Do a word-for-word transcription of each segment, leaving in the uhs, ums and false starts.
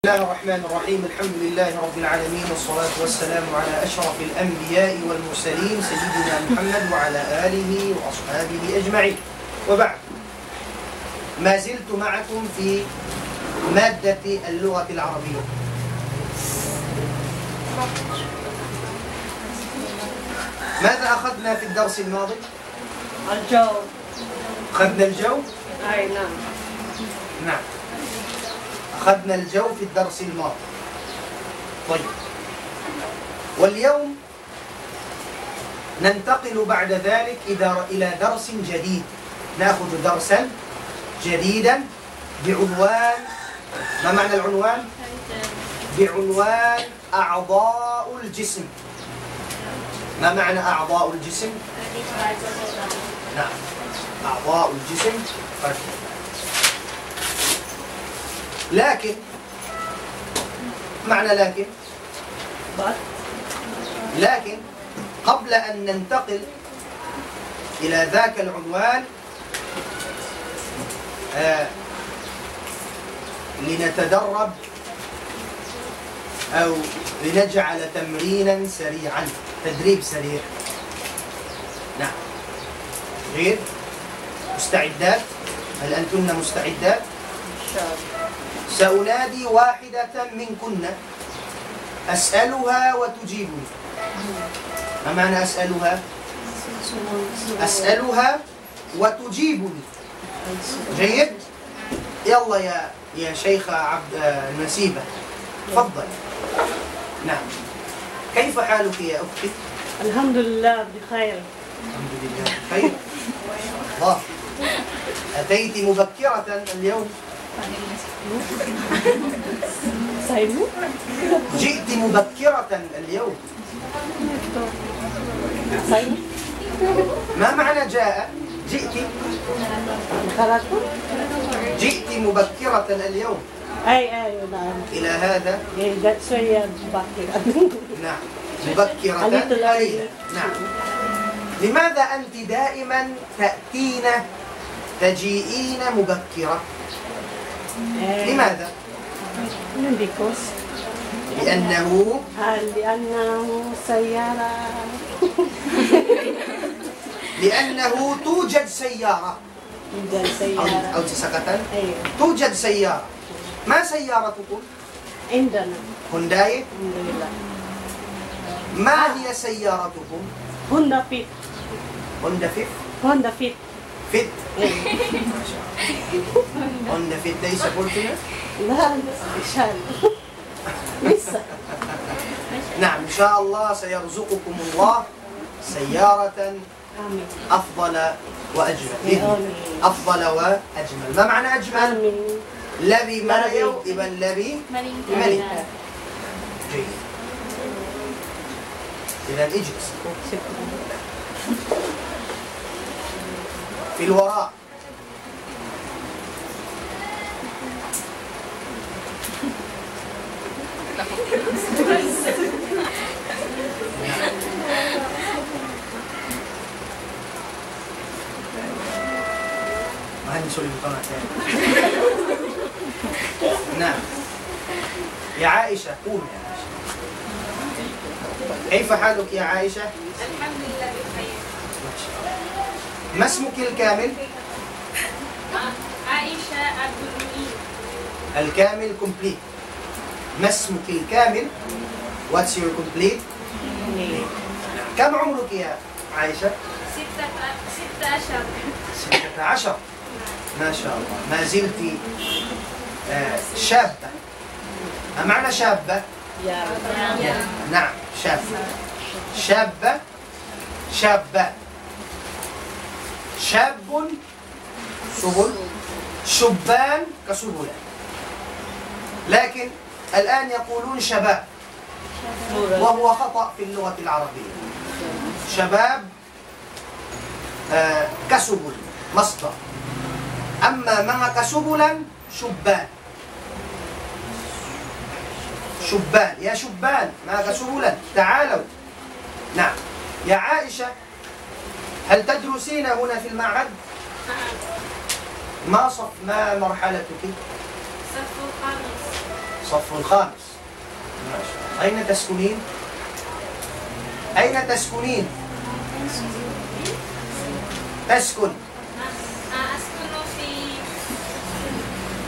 بسم الله الرحمن الرحيم. الحمد لله رب العالمين، والصلاة والسلام على أشرف الأنبياء والمرسلين سيدنا محمد وعلى آله وأصحابه أجمعين. وبعد، ما زلت معكم في مادة اللغة العربية. ماذا أخذنا في الدرس الماضي؟ الجو. أخذنا الجو؟ أي نعم. نعم. أخذنا الجو في الدرس الماضي. طيب. واليوم ننتقل بعد ذلك إذا-، إلى درس جديد. نأخذ درسا جديدا بعنوان، ما معنى العنوان؟ بعنوان أعضاء الجسم. ما معنى أعضاء الجسم؟ نعم، أعضاء الجسم. لكن، معنى لكن؟ لكن قبل أن ننتقل إلى ذاك العنوان، آه، لنتدرب أو لنجعل تمرينا سريعا، تدريب سريع. نعم. غير مستعدات؟ هل أنتن مستعدات؟ إن شاء الله. سأنادي واحدة منكن، أسألها وتجيبني. ما معنى أسألها؟ أسألها وتجيبني. جيد؟ يلا يا، يا شيخة عبد، آه، نسيبة. تفضل. نعم. كيف حالك يا أختي؟ الحمد لله بخير. الحمد لله بخير. الله. أتيت مبكرة اليوم. Saibu? جئت مبكرة اليوم. Saibu? ما معنى جاء؟ جئت؟ Karatu? جئت مبكرة اليوم. Ay, ay, نعم. إلى هذا؟ Eh, that's why, uh, مبكرة. نعم. مبكرة A little قليلا. Early. نعم. لماذا أنت دائما تأتين، تجيئين مبكرة؟ Eh, لماذا؟ Because لأنه، ah, لأنه سيارة. لأنه توجد سيارة. Minsan أو، سيارة. أو sa sakatan. Ayun. توجد سيارة. ما سيارتكم؟ عندنا. Hyundai؟ الحمد لله. ما هي سيارتكم؟ Honda Fit. Honda Fit؟ Honda Fit. Fit؟ Ayun. ما شاء الله. Honda Fit ليس Fortuner؟ لا، إن شاء الله. لسه. نعم، إن شاء الله سيرزقكم الله سيارة آمين. أفضل وأجمل. آمين. أفضل وأجمل. ما معنى أجمل؟ آمين. Labi marayaw, iban labi malingkat. Malingkat. جيد. إذن اجلس. شكرا. في الوراء. ما هي مسؤولية القناة يعني. نعم. يا عائشة، قومي يا عائشة. كيف حالك يا عائشة؟ الحمد لله بخير. ما شاء الله. ما اسمك الكامل؟ عائشة عبد المعين. الكامل، complete. ما اسمك الكامل؟ What's your complete name? كم عمرك يا عائشة؟ ستة، ستة عشر. ستة عشر. ما شاء الله، ما زلت، آه، شابة. ما معنى شابة؟ يا. نعم، شابة. شابة، شابة. شاب سبل، شبان كسبلا. لكن الآن يقولون شباب، وهو خطأ في اللغة العربية. شباب، آه، كسبل، مصدر. أما مع كسبلا، شبان. شبان، يا شبان، مع كسبلا، تعالوا. نعم. يا عائشة، هل تدرسين هنا في المعهد؟ نعم. ما صف، ما مرحلتك؟ الصف الخامس. الصف الخامس. أين تسكنين؟ أين تسكنين؟ تسكن. أسكن في،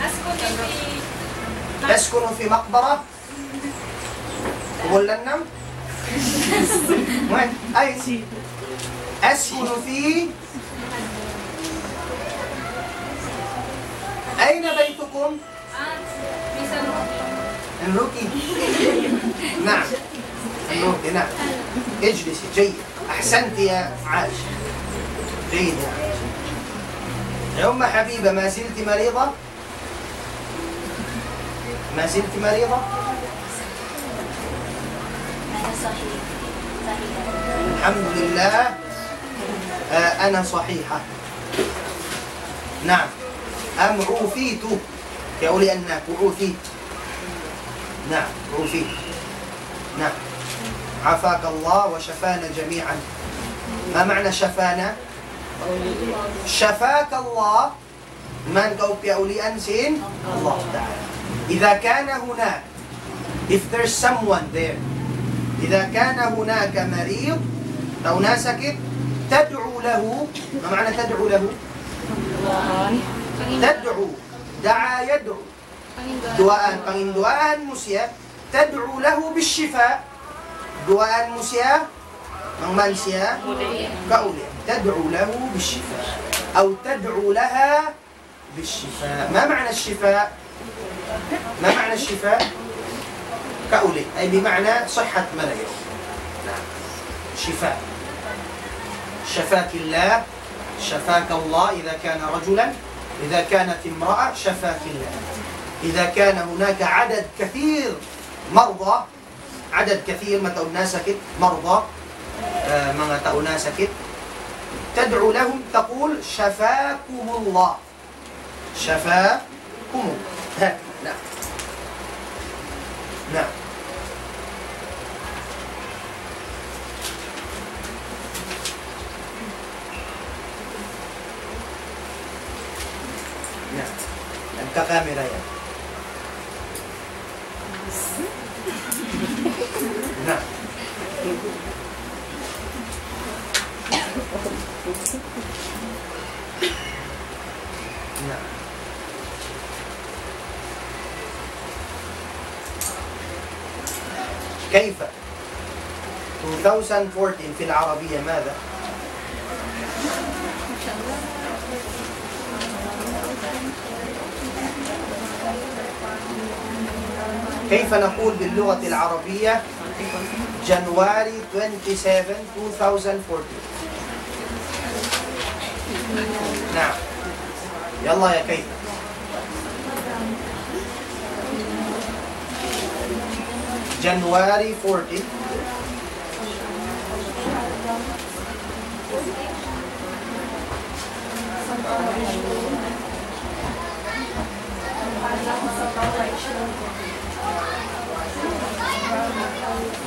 أسكن في تسكن في مقبرة؟ Kubul Lanam? Wait, أين؟ أسكن في، أين بيتكم؟ Enrique. نعم. Enrique، نعم. اجلسي، جيد. أحسنت يا عائشة. جيد يا عائشة. يا أم حبيبة، ما زلت مريضة؟ ما زلت مريضة؟ أنا صحيح. صحيح. الحمد لله. آه، أنا صحيحة. نعم. أم عوفيت. يا أولي الناس، عوفيت. نعم، عوفيت. نعم. عافاك الله وشفانا جميعا. ما معنى شفانا؟ شفاك الله. Iman kaw piyaulian sin Allah Ta'ala. إذا كان هناك، if there's someone there, إذا كان هناك مريض, tau nasakit, تدعو له. ما معنى تدعو له؟ تدعو. دعا يدعو. Duwaan, panginduwaan mu siya, تدعو له بالشفاء. Duwaan mu siya, bang man siya kauli. تدعو له بالشفاء. أو تدعو لها بالشفاء. ما معنى الشفاء؟ ما معنى الشفاء؟ Kauli. أي بمعنى صحة, marayaw. نعم. شفاء. شفاك الله، شفاك الله إذا كان رجلا، إذا كانت امرأة شفاك الله. إذا كان هناك عدد كثير مرضى، عدد كثير من tau nasakit, مرضى, آه، من tau nasakit, تدعو لهم، تقول: شفاكم الله. شفاكم الله. ها، نعم. نعم. نعم. Nagka-camera yan. نعم. نعم. كيف؟ two thousand fourteen في العربية ماذا؟ كيف نقول باللغة العربية January twenty-seven, two thousand fourteen؟ نعم. يلا يا كيف. January fourteen.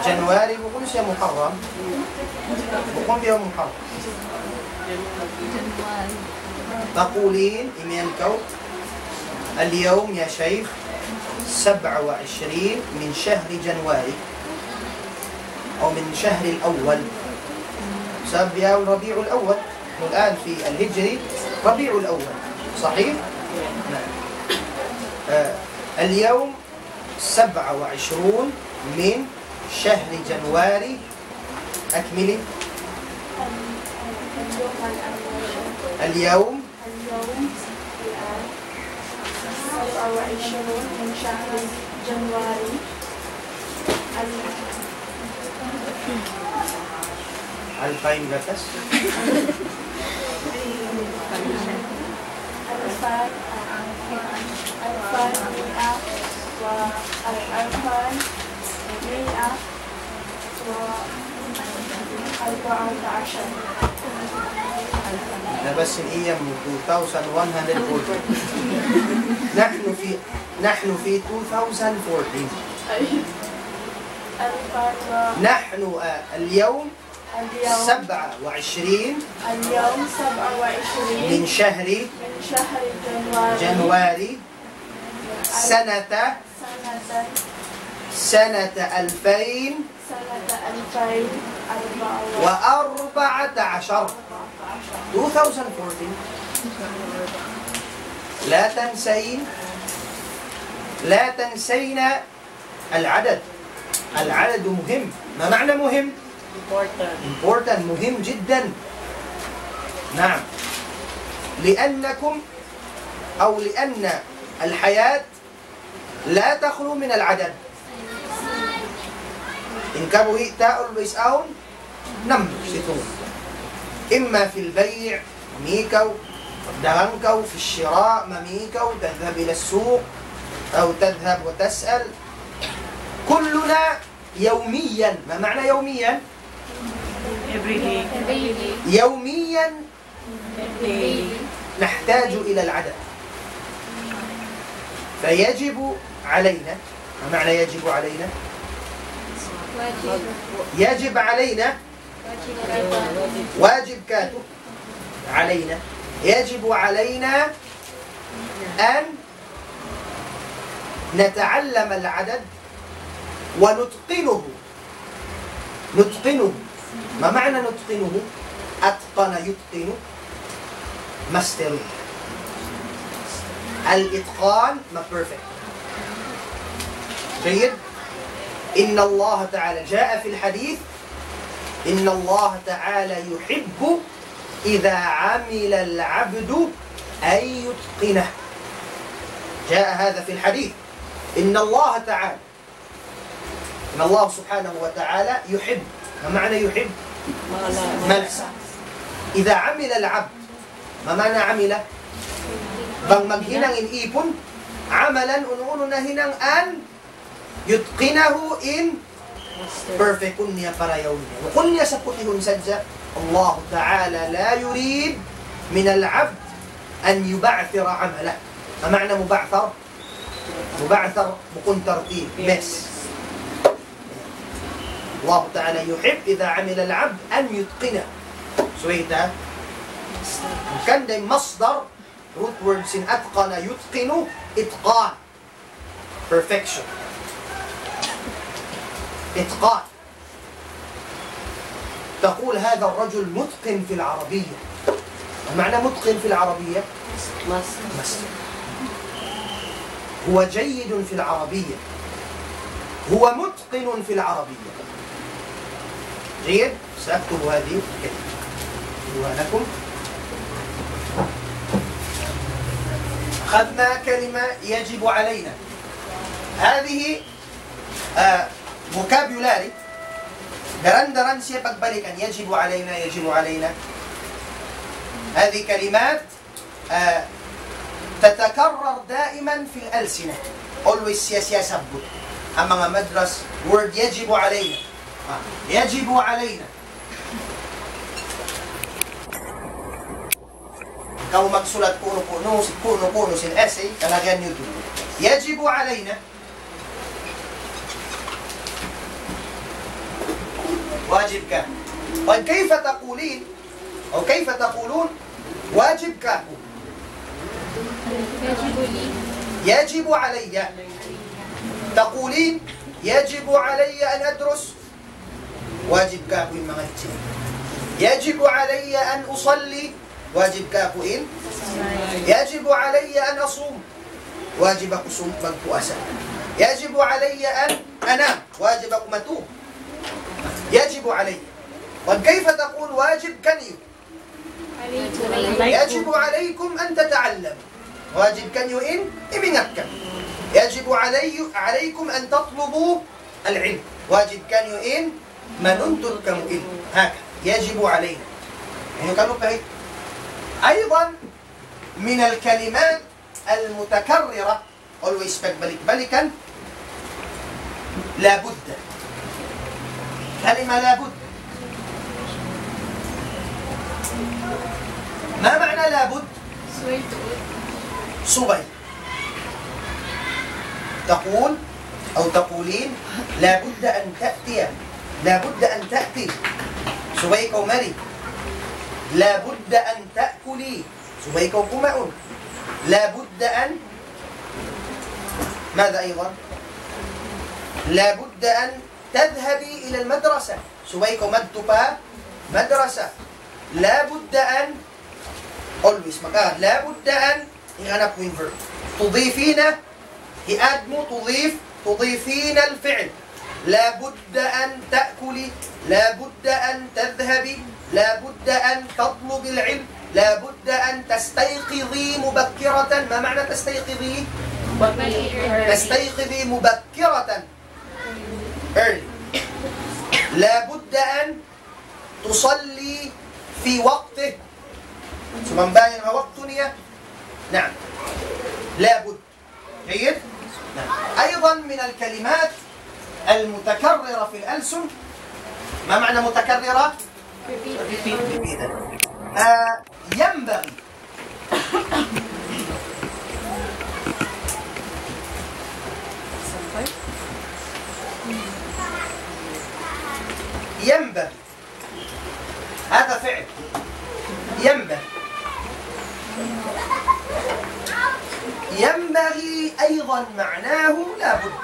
January, bukun siya Muharram. Bukun siya Muharram. تقولين, imiyan kaw, اليوم يا شيخ سبعة وعشرين من شهر جنواري أو من شهر الأول. Sabab yaun Rabiul Awwal. الآن في الهجري ربيع الأول. صحيح؟ نعم. آه، اليوم سبعة وعشرون من شهر جنواري. أكملي. اليوم. اليوم سبعة وعشرون من شهر جنواري. ألفين gatas. ألفان، ألفان مائة و، ألفان مائة و أربعة عشر. Nabas in iyam mu, two thousand one hundred forty. نحن في، نحن في two thousand fourteen. ألفان و، نحن، آه، اليوم اليوم، سبعة وعشرين، اليوم سبعة وعشرين من شهر، من شهر جنواري، جنواري، سنة، سنة سنة ألفين سنة ألفين وأربعة عشر. أربعة عشر. Two thousand fourteen. لا تنسين، لا تنسين العدد. العدد مهم. ما معنى مهم؟ Important. Important، مهم جدا. نعم. لأنكم، أو لأن الحياة لا تخلو من العدد. In kabuhi' ta always awn number, situ. إما في البيع, mami kaw, pagdagang kaw, في الشراء, mami kaw, تذهب إلى السوق, أو تذهب وتسأل. كلنا يوميا. ما معنى يوميا؟ Every day. يوميا نحتاج إلى العدد. فيجب علينا، ما معنى يجب علينا؟ يجب علينا، واجب كاتو علينا، يجب علينا أن نتعلم العدد ونتقنه. نتقنه. ما معنى نتقنه؟ أتقن يتقن، mastering. الإتقان ما perfect. جيد؟ إن الله تعالى، جاء في الحديث: إن الله تعالى يحب إذا عمل العبد أن يتقنه. جاء هذا في الحديث. إن الله تعالى، إن الله سبحانه وتعالى يحب. ما معنى يحب؟ ملك. إذا عمل العبد، ما معنى عمل؟ Bang maghinang in ipun, عملا, unu-unu na hinang, أن يتقنه, in perfect niya, parayaw niya. Bukun niya saputihun sadja. الله تعالى لا يريد من العبد أن يبعثر عمله. ما معنى مبعثر؟ مبعثر, bukun tartil, mess. الله تعالى يحب إذا عمل العبد أن يتقنه. Subay ta, hangkan da in masdar, root word sin أتقن يتقن, إتقان. Perfection. إتقان. تقول: هذا الرجل متقن في العربية. ما معنى متقن في العربية؟ Master. Master. هو جيد في العربية. هو متقن في العربية. جيد؟ سأكتب هذه الكلمة. أكتبها لكم. أخذنا كلمة يجب علينا. هذه, آه، vocabulary. Daran-daran siya pagbalikan. يجب علينا، يجب علينا. هذه كلمات, آه، تتكرر دائما في الألسنة. Always siya, siya sabbut. Ha manga madras, word يجب علينا. Ah, يجب علينا. Kamu magsulat kunu-kunu, kunu-kunu sin essay, kalagihan niyu tu. يجب علينا. Wajib ka. Wa kayfa taqulin, aw kayfa taqulun, wajib ka. يجب علي. تقولين: يجب علي أن أدرس. Wajib kaku' in mangadji'. يجب علي أن أصلي. Wajib kaku' in. يجب علي أن أصوم. Wajib aku sum-, magpuasa. يجب علي أن أنام. Wajib aku matug. يجب علي. وكيف تقول واجب كنيو؟ يجب عليكم أن تتعلموا. Wajib kaniyu in imingat kamu. يجب علي-، عليكم أن تطلبوا العلم. Wajib kaniyu in manuntut kamu ilmu'. Haka. يجب علينا. Ayaw kamu pahit. أيضا من الكلمات المتكررة, always pagbalik-balikan, لا بد. Kalima لا بد. ما معنى لا بد؟ Subay. تقول أو تقولين: لا بد أن تأتي. لا بد أن تأتي. Subay kaw mari. لا بد أن تأكلي. Subay kaw kumaun. لا بد أن، ماذا أيضا؟ لا بد أن تذهبي إلى المدرسة. Subay kaw madtu pa madrasa. لا بد أن, always, maka, لا بد أن, hihanap mu in verb. تضيفين, hi-add mu, تضيف, تضيفين الفعل. لا بد أن تأكلي، لا بد أن تذهبي، لا بد أن تطلبي العلم، لا بد أن تستيقظي مبكرة. ما معنى تستيقظي؟ تستيقظي مبكرة. Early. لا بد أن تصلي في وقته. Sumambahayang ha waktu niya. نعم. لا بد. جيد؟ نعم. أيضًا من الكلمات المتكررة في الألسن. ما معنى متكررة؟ Repeated. آه، ينبغي. ينبغي. هذا فعل. ينبغي. ينبغي أيضًا معناه لا بد.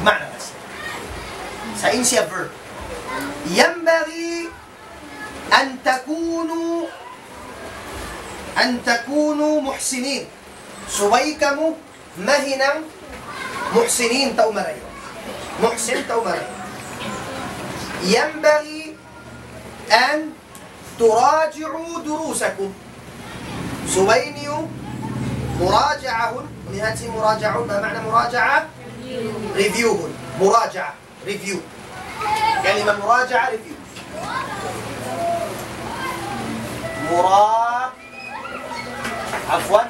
معنى بس. Sa in siya verb. ينبغي أن تكونوا، أن تكونوا محسنين. Subay kamu mahinang muhsinin, tau marayaw. Muhsin, tau marayaw. ينبغي أن تراجعوا دروسكم. Subay niyu murajaahun. Lihat si murajaahun. ما معنى مراجعة؟ Review. Murajaah. Review. كلمة مراجعة, review. مرا-، عفوًا.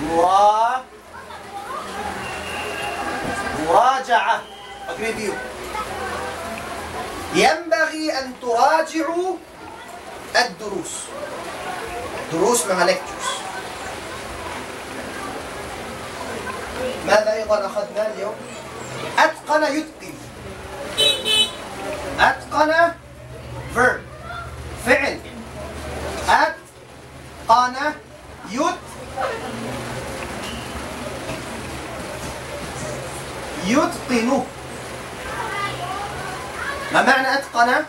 مرا-، مراجعة. Review. ينبغي أن تراجعوا الدروس. دروس مع lectures. ماذا أيضًا أخذنا اليوم؟ أتقن يتقن. أتقن verb. فعل. أتقن يت-، يتقن. ما معنى أتقن؟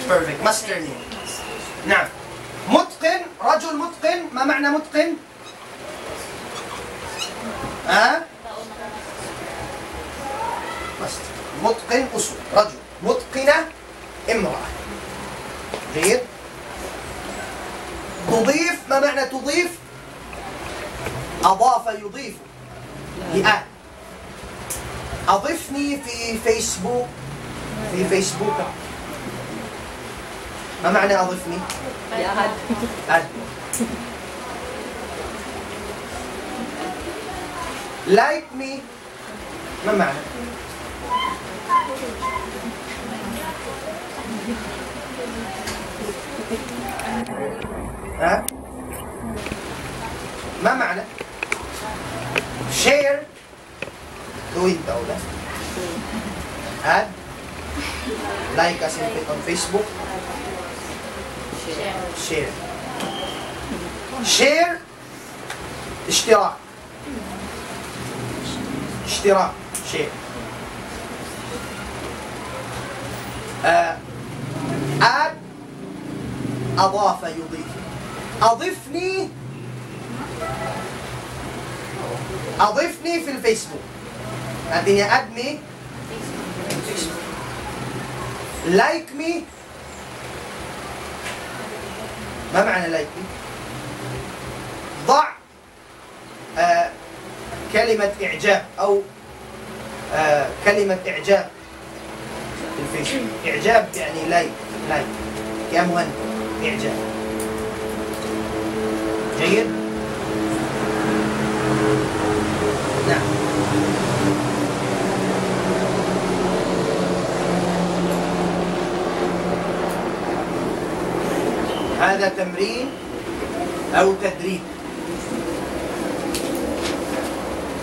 Perfect. Master niya. نعم. متقن، رجل متقن. ما معنى متقن؟ ها؟ Master. متقن أسو. رجل. متقنة امرأة. جيد. تضيف، ما معنى تضيف؟ أضاف يضيف. يأ-، أضفني في فيسبوك. في فيسبوك. ما معنى أضفني؟ Add. Like me. ما معنى؟ ها؟ ما معنى؟ Share. Doon daw na. Add. Like us in, on Facebook. Share. Share. اشتراك. اشتراك. Share. آه، add. أضاف يضيف. أضفني. أضفني في الفيسبوك. Artinya add me. Like me. ما معنى like me؟ ضع آه، كلمة إعجاب أو، آه، كلمة إعجاب في الفيسبوك. إعجاب يعني like، like. يا مهند، إعجاب. جيد؟ نعم. هذا تمرين أو تدريب.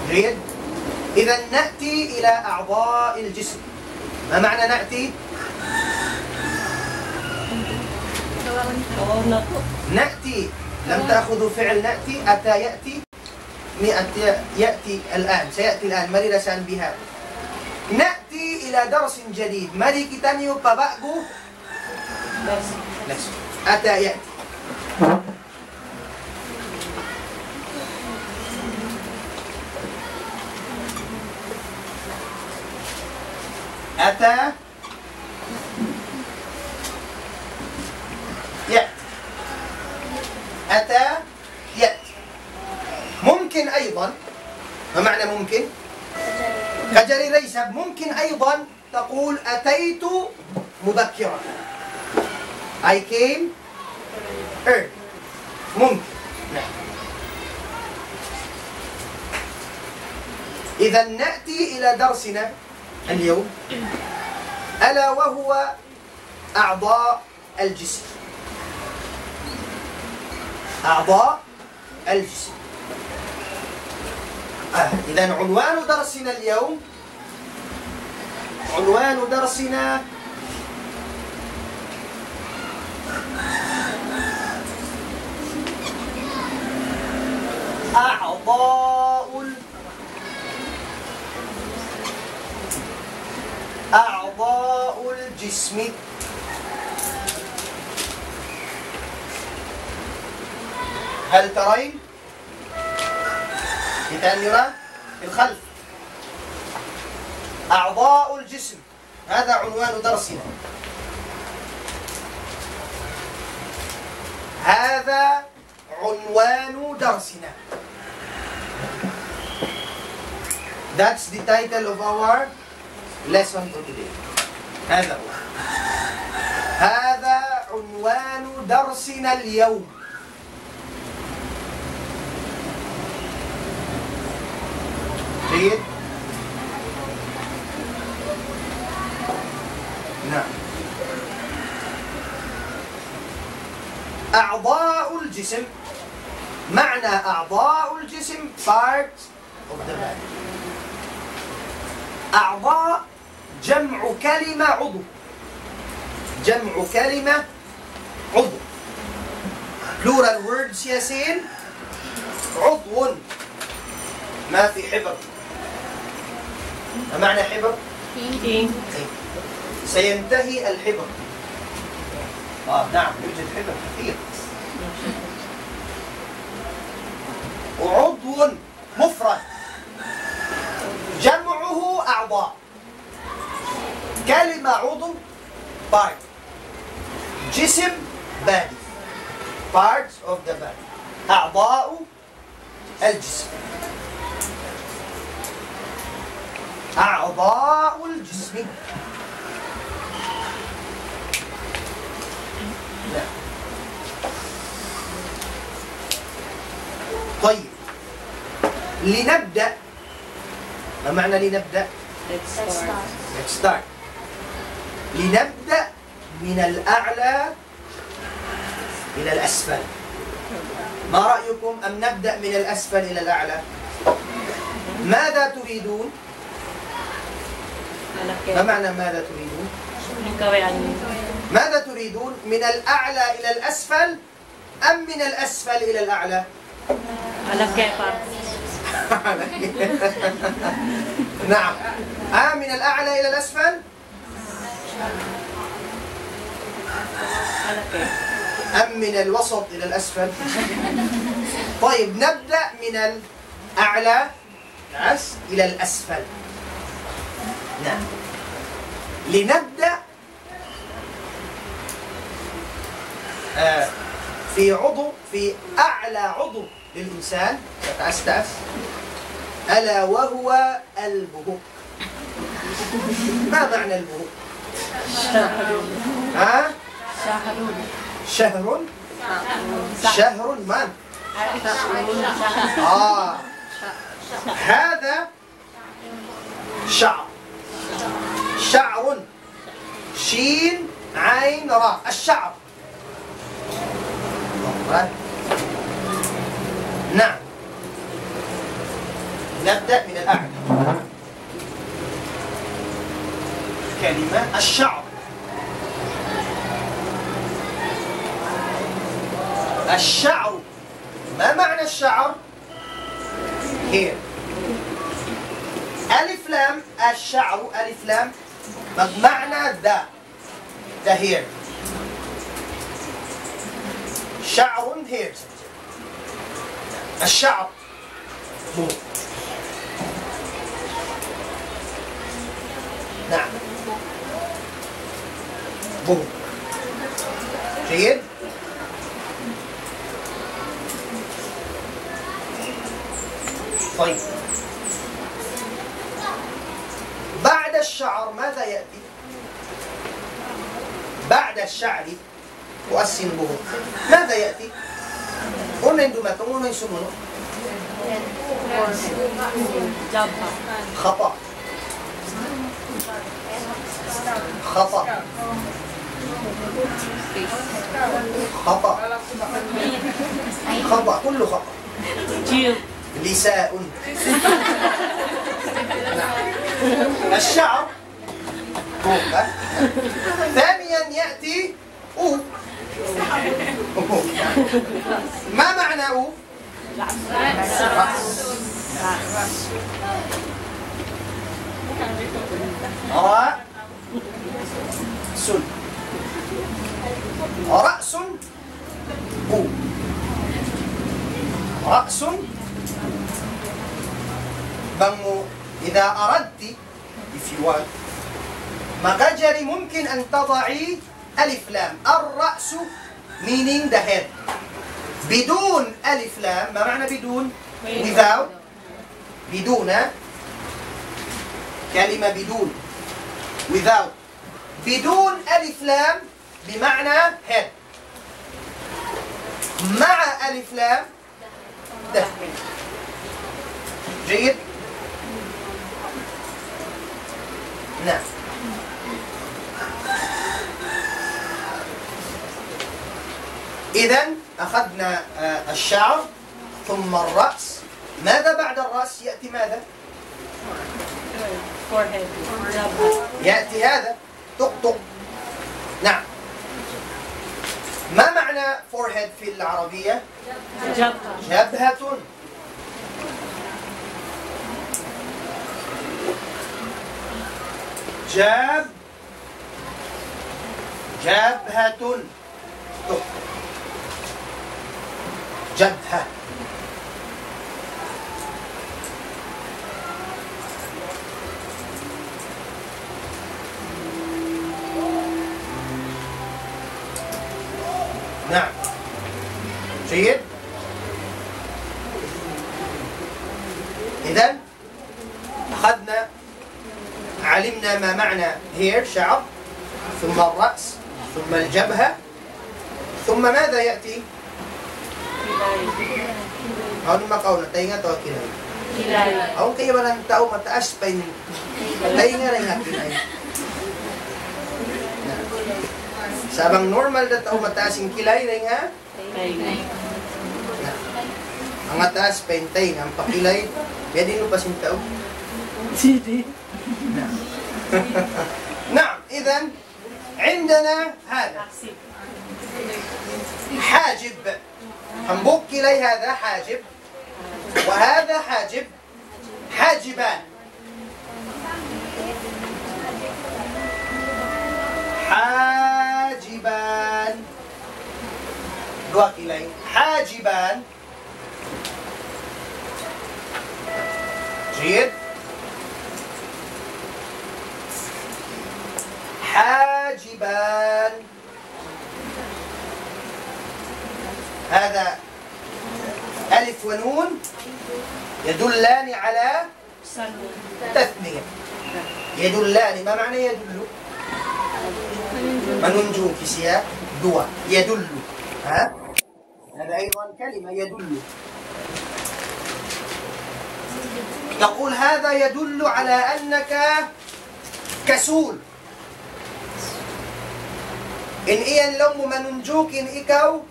جيد. إذا نأتي إلى أعضاء الجسم. ما معنى نأتي؟ نأتي. لم تأخذوا فعل نأتي، أتى يأتي. Ini at-, ya'ti al-an. Saya'ti al-an. Mari da sa' biha. Na'ti ila darsin jadid. Mari kitaniyu pa ba'gu. Lesson. Ata ya'ti. Ata ya'ti. Ata ya'ti. ممكن أيضا. ما معنى ممكن؟ Kajari da isab, ممكن أيضا تقول أتيت مبكرا. I came early. ممكن. نعم. إذا نأتي إلى درسنا اليوم، ألا وهو أعضاء الجسم. أعضاء الجسم. آه، إذن عنوان درسنا اليوم، عنوان درسنا أعضاء ال-، أعضاء الجسم. هل ترين؟ Kita' niyu ra في الخلف. أعضاء الجسم. هذا عنوان درسنا. هذا عنوان درسنا. That's the title of our lesson for today. هذا هو. هذا عنوان درسنا اليوم. جيد؟ نعم. أعضاء الجسم. معنى أعضاء الجسم، parts of the body. أعضاء جمع كلمة عضو. جمع كلمة عضو. Plural words يا سين. عضو. ما في حبر. ما معنى حبر؟ Ink. سينتهي الحبر. آه، نعم، يوجد حبر كثير. عضو مفرد. جمعه أعضاء. كلمة عضو، part. جسم، body. Parts of the body. أعضاء الجسم. أعضاء الجسم. لا. طيب. لنبدأ. ما معنى لنبدأ؟ Let's start. Let's start. لنبدأ من الأعلى إلى الأسفل. ما رأيكم أم نبدأ من الأسفل إلى الأعلى؟ ماذا تريدون؟ ما معنى ماذا تريدون؟ ماذا تريدون؟ من الأعلى إلى الأسفل أم من الأسفل إلى الأعلى؟ على كيفك. نعم. أم من الأعلى إلى الأسفل؟ أم من الوسط إلى الأسفل؟ طيب، نبدأ من الأعلى، أس-، إلى الأسفل. نعم. لنبدأ، آه، في عضو، في أعلى عضو للإنسان، أس-، أس-، ألا وهو البهوق. ما معنى البهوق؟ ها؟ شهر. شهر؟ شهر من؟ آه. هذا شعر. شعر. شين، عين، راء. الشعر. نعم. نبدأ من الأعلى. كلمة الشعر. الشعر. ما معنى الشعر؟ Hair. Alif lam, الشعر, alif lam, magmaana the, the hair. شعر, hair. الشعر. Buhuk. نعم. Buhuk. جيد. طيب. بعد الشعر ماذا يأتي؟ بعد الشعر, puas sin buhuk. ماذا يأتي؟ Unu in dumatung, unu in sumunu'? خطأ. خطأ. خطأ. خطأ، كله خطأ. لساء. الشعر. Buhuk, ha? ثانيا يأتي أو. ما معنى أو؟ رأس. رأس. رأس. أو. رأس. Bang mu, إذا أردت, if you want, makajari ممكن أن تضعي ألف لام. الرأس meaning the head. بدون ألف لام, ما معنى بدون؟ Without. بدون, ha? كلمة بدون. Without. بدون ألف لام بمعنى head. مع ألف لام, the. جيد؟ نعم. إذن أخذنا, آه، الشعر، ثم الرأس. ماذا بعد الرأس؟ يأتي ماذا؟ Forehead. يأتي هذا. طقطق. نعم. ما معنى forehead في العربية؟ جبهة. جبهة. جاب-، جبهة. جبهة. نعم. جيد. إذن أخذنا، علمنا ما معنى hair, شعر، ثم الرأس، ثم الجبهة، ثم ماذا يأتي؟ Awn makauna, taynga atawa kilay? Kilay. Awn kaibanan tau mataas pa in taynga dayn ha kilay. Na. Sa' bang normal da tau mataas in kilay dayn ha? Taynga. Na. Mataas pa in taynga, ampa kilay, biya' diin lupa sin tau? Sidi. Na. Na, إذن عندنا هذا حاجب. Hambuuk kilay هذا حاجب. وهذا حاجب. حاجبان. حاجبان. Duwa kilay. حاجبان. جيد. حاجبان. هذا ألف ونون يدلان على تثنية. يدلان، ما معنى يدل؟ Manunjuki siya duwa. يدل. ها؟ هذا أيضا كلمة يدل. تقول: "هذا يدل على أنك كسول." In yan laung mu manunjuki in ikaw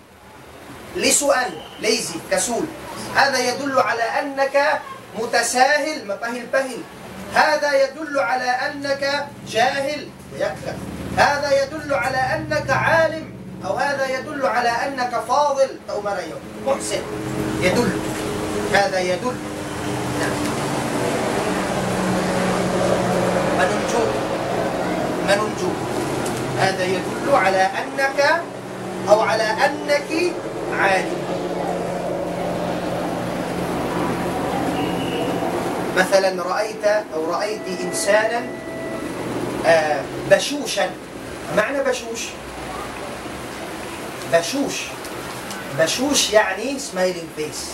lisuan, lazy, كسول. هذا يدل على أنك متساهل, mapahil-pahil. هذا يدل على أنك جاهل, yakka. هذا يدل على أنك عالم، أو هذا يدل على أنك فاضل, tau marayaw. محسن. يدل. هذا يدل. Manunjuk. Manunjuk. هذا يدل على أنك أو على أنك عالم. مثلا رأيت أو رأيت إنسانا، آه، بشوشا. ما معنى بشوش؟ بشوش. بشوش يعني smiling face.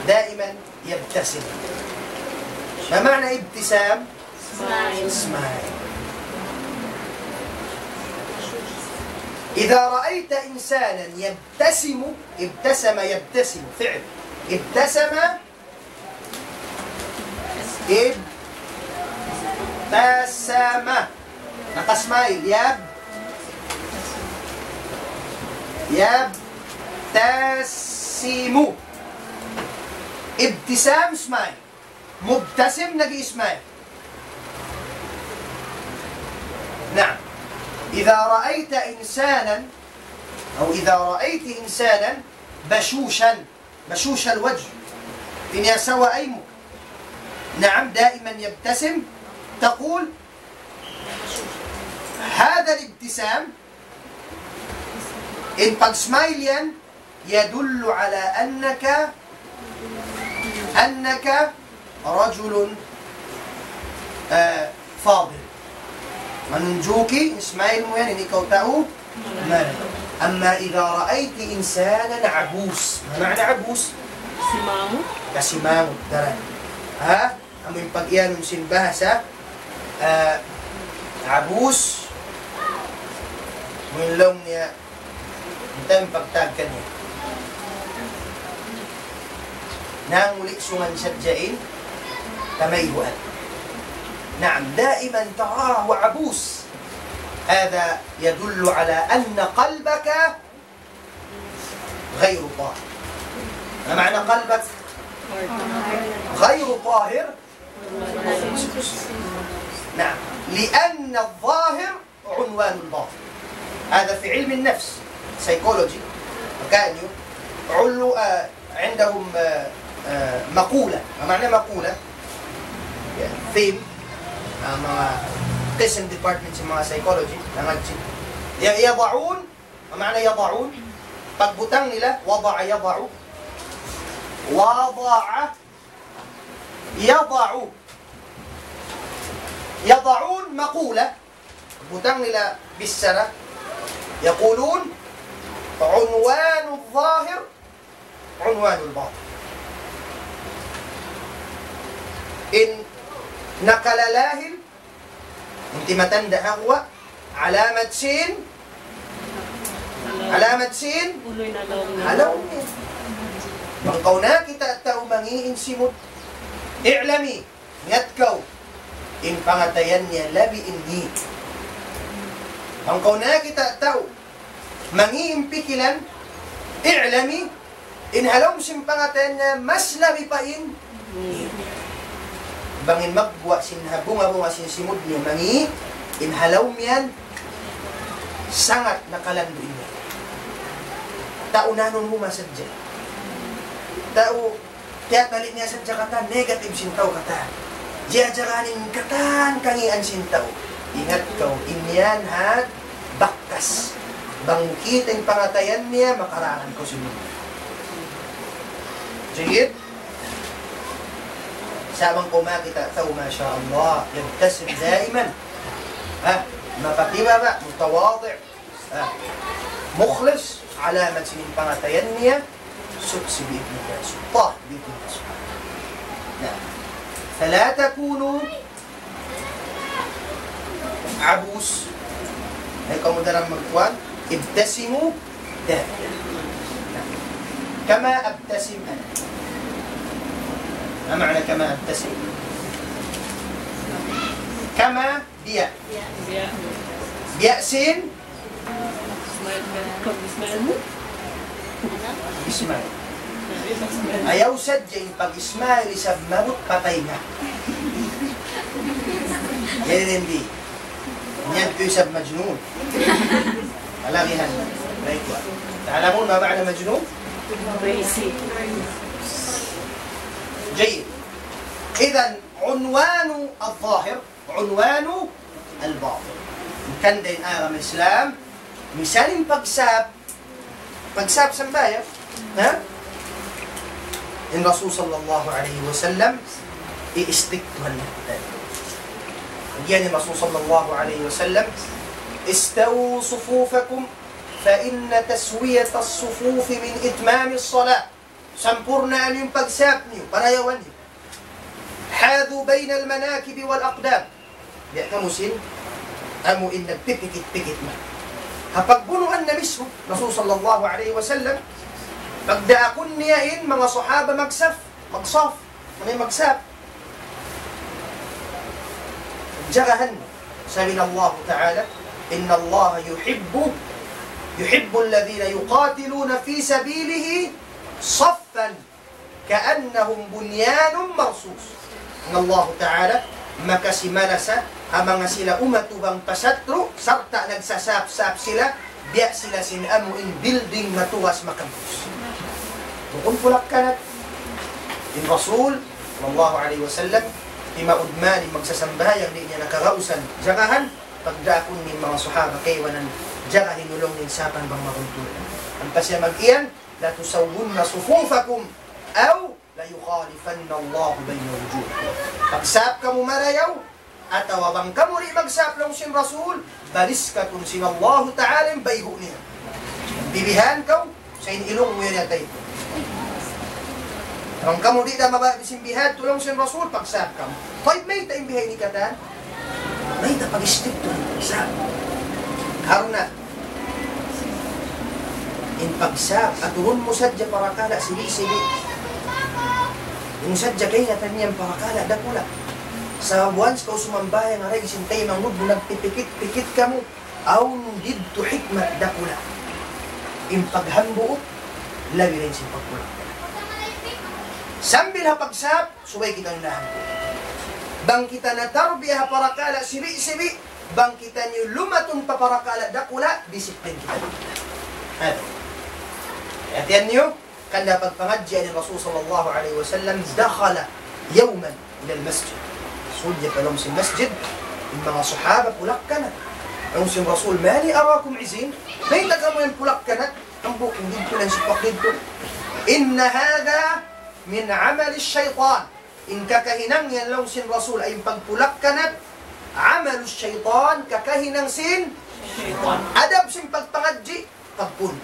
دائما يبتسم. ما معنى ابتسام؟ Smile. Smile. إذا رأيت إنسانا يبتسم، ابتسم يبتسم، فعل. ابتسم، ابتسم. Naka-smile. يب-، يبتسم. ابتسام، smile. مبتسم, nag-smile. نعم. إذا رأيت إنسانا، أو إذا رأيت إنسانا بشوشا، بشوش الوجه, piniyasawa aymu. نعم، دائما يبتسم. تقول: هذا الابتسام, in pag-smile yan, يدل على أنك، أنك رجل، آه، فاضل. Manunjuki, in smile mu yan, in ikaw tau marayaw. أما إذا رأيت إنسانا عبوس. ما معنى عبوس؟ Kasimangut. Kasimangut, daran. Ha? Amu in pag-iyanun sin bahasa, ah, abus, amu in laung niya, in time pagtag kaniya. Nanguli' sungan sadja in kamayhuan. نعم، دائما تراه عبوس. هذا يدل على أن قلبك غير طاهر. ما معنى قلبك غير طاهر؟ نعم، لأن الظاهر عنوان الباطن. هذا في علم النفس، psychology. كان علو-، آه، عندهم، آه، آه، مقولة. ما معنى مقولة؟ Theme. آه، ما قسم، department, مع psychology. لما تجي، ي-، يضعون، ما معنى يضعون؟ Pagbutang nila, وضع يضع. وضع يضع. يضعون مقولة. Butang nila bichara. يقولون: عنوان الظاهر عنوان الباطن. In nakalalahil, in timatanda' ha guwa', alamat sin, alamat sin, halaum niya. Bang kaw nakakita' tau mangi' in simud, اعلمي, ingat kaw, in pangatayan niya labi in ngi'. Bang kaw nakakita' tau mangi' in pikilan, اعلمي, in halaum sin pangatayan niya mas labi pa in ngi'. Bang in magguwa' sin ha bunga-bunga sin simud niya mangi', in halaum yan sangat nakalandu' in ngi'. Tau nanunu masadja. Tau tiyatali' niya sadja katan, negative sin tau katan. Jiyajaran in katan kangian sin tau. Ingat kaw, in yan ha bakas. Bang mu kita' in pangatayan niya, makararan kaw sin. Jayid? Sa' bang kaw makakita' tau, masha Allah, yabtasim daiman. Ha? Mapatibaba', mutawadi'. Ah, mukhlis, alamat sin pangatayan niya, suchi bi'idhnillah, suchi bi'idhnillah. Na, فلا تكونوا عبوس. Ayaw kamu daran magkuan, ابتسموا دائما. Na, كما أبتسم أنا. ما معنى كما أبتسم؟ كما Biya'. Biya' sin? Smile. Ayaw sadja in pag-smile isab maabut patay na. Yan in di'. Yan ku isab majnun. Kalagihan. Baik, wa. تعلمون ما معنى مجنون؟ Crazy. Tayyib. Idhan, unwanu al-zahir, unwanu al-batin. Hangkan dayn ha agama Islam, misan in pagsab, pagsab sambahayang, ha? In Rasul sallallahu alayhi wasallam, i-stick tuhan natin. Yan in Rasul sallallahu alayhi wasallam, استووا صفوفكم فإن تسوية الصفوف من إتمام الصلاة. Sampurnaan niyu in pagsab niyu, parayawan niyu. حاذوا بين المناكب والأقدام. Biya' kamu sin, amu in nagpipikit-pikit na. Ha pagbunuan na mismo, Rasul sallallahu alayhi wasallam, pagdaakun niya in manga sahaba magsaf, magsaf, manga magsaf. Jagahan. Sabi Allah Ta'ala, إن الله يحب، يحب الذين يقاتلون في سبيله صفا كأنهم بنيان مرصوص. In Allah Ta'ala, makasi malasa, ha manga sila umatubang pa satru', sarta' nagsasap-sap sila, biya' sila sin amu in building matugas makabus. Bukun pulak-kanat. In Rasul, sallallahu alayhi wasallam, timaud mari magsasambahayang di' niya nakagausan. Jagahan, pagdaakun niya in manga sahaba kaibanan, jaga hinulung niya in sapan bang mabuntul. Ampa siya mag-iyan, لتسون صفوفكم أو ليخالفن الله بين وجوهكم. Pagsap kamu marayaw, atawa bang kamu di' magsap laung sin Rasul, baliskatun sin Allahu Ta'ala in bayhu' niya. Bibihan kaw, sa' in ilung mu yan yatay. Bang kamu di' da mabaya' sin bihadtu laung sin Rasul, pagsap kamu. Tayyib, mayta' in biha' ini katan? Mayta' pag-stick tuud in pagsap? Karna' in pagsap, aturun mu sadja parakala' sibi'-sibi'. Amu sadja kaingatan niya in parakala' dakula'. Sabab once kaw sumambahayang aray sin taymanghud mu nagpipikit-pikit kamu, awn didtu hikmat dakula'. In paghambuuk, labi dayn sin pagpulak. Sambil ha pagsap, subay kita nahambuuk. Bang kita natarbiya ha parakala' sibi'-sibi', bang kitaniyu lumatun pa parakala' dakula', disiplin kita. Hati. Hatihan niyu, hangkan da pagpangadji' in Rasul sallallahu alayhi wasallam, دخل يوما إلى المسجد. Sud siya pa lawm sin masjid, in manga sahaba pulak-kanat. Laung sin Rasul, ما لي أراكم عزين؟ Mayta' kamu yan pulak-kanat? Hambuuk, didtu na sipak didtu. إن هذا من عمل الشيطان. In kakahinang yan laung sin Rasul, ay in pagpulak-kanat, عمل الشيطان, kakahinang sin shaytan. Adab sin pagpangadji', pagpun.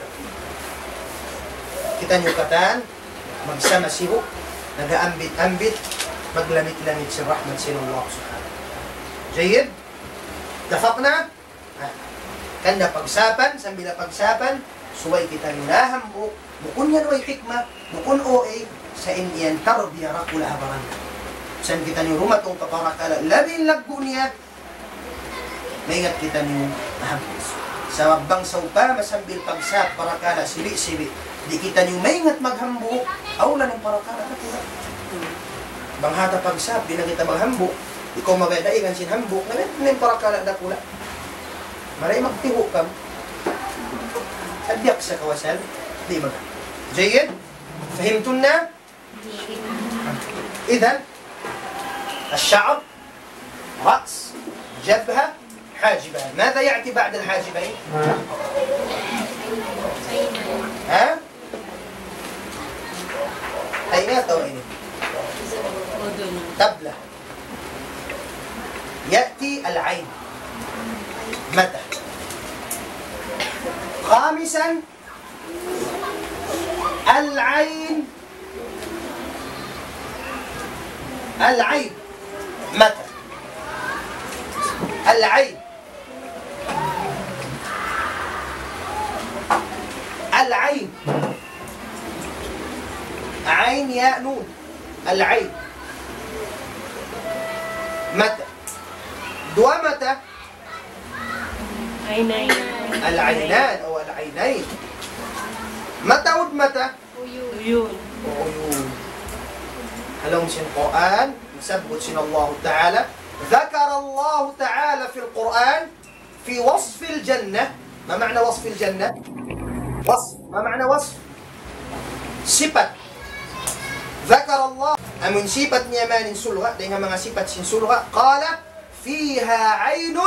Kitaniyu katan, magsama sibu', nag-aambit-ambit, maglamit-lamit sin rahmat sin Allah Subhanahu wa Ta'ala. Jayyid? Tafakna? Ah, hangkan da pagsapan, sambil da pagsapan, subay kitaniyu nahambuuk, bukun yan way hikma, bukun O A, sa' in yan tarbiya dakula' ha baran. Sa' kitaniyu dumatung pa parakala', labi in laggu' niya, maingat kitaniyu nahambuuk. Sabab bang sawpama sambil pagsap parakala' sibi'-sibi', di' kitaniyu maingat maghambuuk, awla in parakala' dakula'. Bang hata pagsap, di' na kita maghambuuk, ikaw mabaya' da ikan sin hambuuk, na in parakala' dakula'. Maray magtihu' kamu. Sa' biya' sa kawasan, di' maghambuuk. Jayyid? Fahimtum na? إذن الشعر، رأس، جبهة، حاجبان. ماذا يأتي بعد الحاجبين؟ Ha? Ay, nga tawag ini. Tabla. يأتي العين. Mata. خامسا، العين. العين. Mata. العين. العين. عين ياء نون. العين. Mata. Duwa mata. عينين. العينان أو العينين. Mataud mata. عيون. عيون. Ha lawm sin Qur'an, nasabbut sin Allah Ta'ala, ذكر الله تعالى في القرآن في وصف الجنة. ما معنى وصف الجنة؟ وصف. ما معنى وصف؟ Sipat. ذكر الله Amun sipat niya man in surga', dayn ha manga sipat sin surga', قال: فيها عين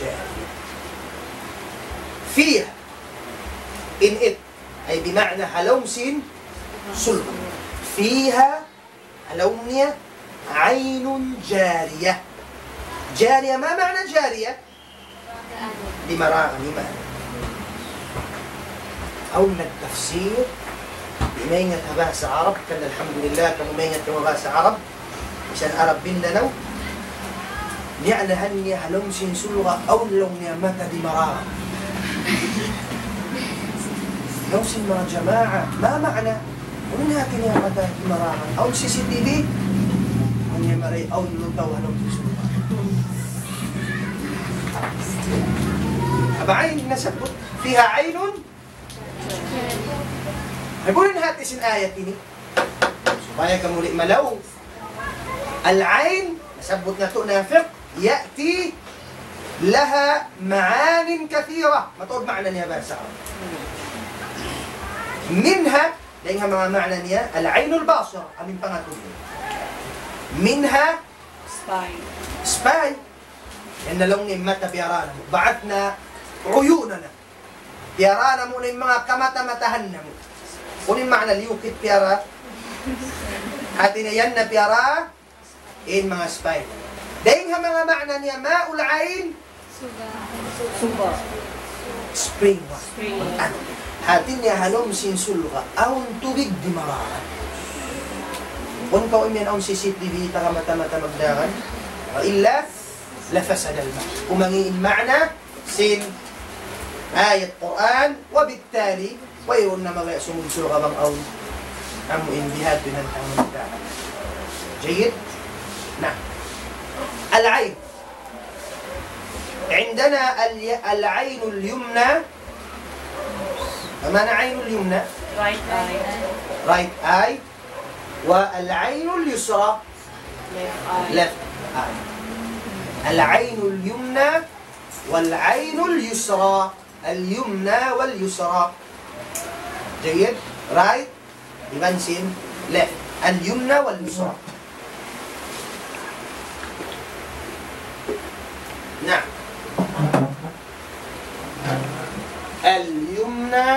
جارية. فيها. In it. Ay bima'na ha lawm sin surga'. فيها, ha lawm niya, عين جارية. جارية, ما معنى جارية؟ Di' mararan, di' mararan. Awn nagtafsir, di' maingat ha bahasa Arab, kan alhamdulillah, kamu maingat kamu bahasa Arab, misan Arab Mindanao, niya'nahan niya ha lawm sin surga', awn laung niya mata di' mararan. Laung sin manga jamaa, ما معنى Unu in hati niya mata di' mararan? Awn C C T V? Awn niya maray, awn lutaw ha lawm sin surga'. Aba, ayn nasabbut, فيها عين. Ay, unu in hati sin ayat ini? Supaya kamu di' malaung. Al-ayn, nasabbut natu' na fiqh, يأتي لها معان كثيرة. Mataud maana niya bahasa Arab. منها, dayn ha manga maana niya, العين الباصرة, amu in pangatug. منها, spy. Spy. Yan na laung niya in mata piyara namu'. بعثنا عيوننا. Piyara namu' na in manga kamata-matahan namu'. Unu in maana liyukit piyara? Hati niya yan na piyara in manga spy. Dayn ha manga maana niya, ماء العين. Suba. Spring water. Spring water. Hati niya ha lawm sin surga', awn tubig di' mararan. Bang kaw imiyan awn C C T V, taga mata-mata magdagan. وإلا لفسد الماء. Kumangi' in maana sin ayat Qur'an, وبالتالي, wayruun na mabaya' sumud surga' bang awn amu in bihadtu in hantang manusiya'. جيد؟ نعم. العين. عندنا ال-، العين اليمنى. ما معنى عين اليمنى؟ Right eye. Right eye. والعين اليسرى. Left eye. Left eye. العين اليمنى والعين اليسرى. اليمنى واليسرى. جيد؟ Right. Iban sin left. اليمنى واليسرى. نعم. اليمنى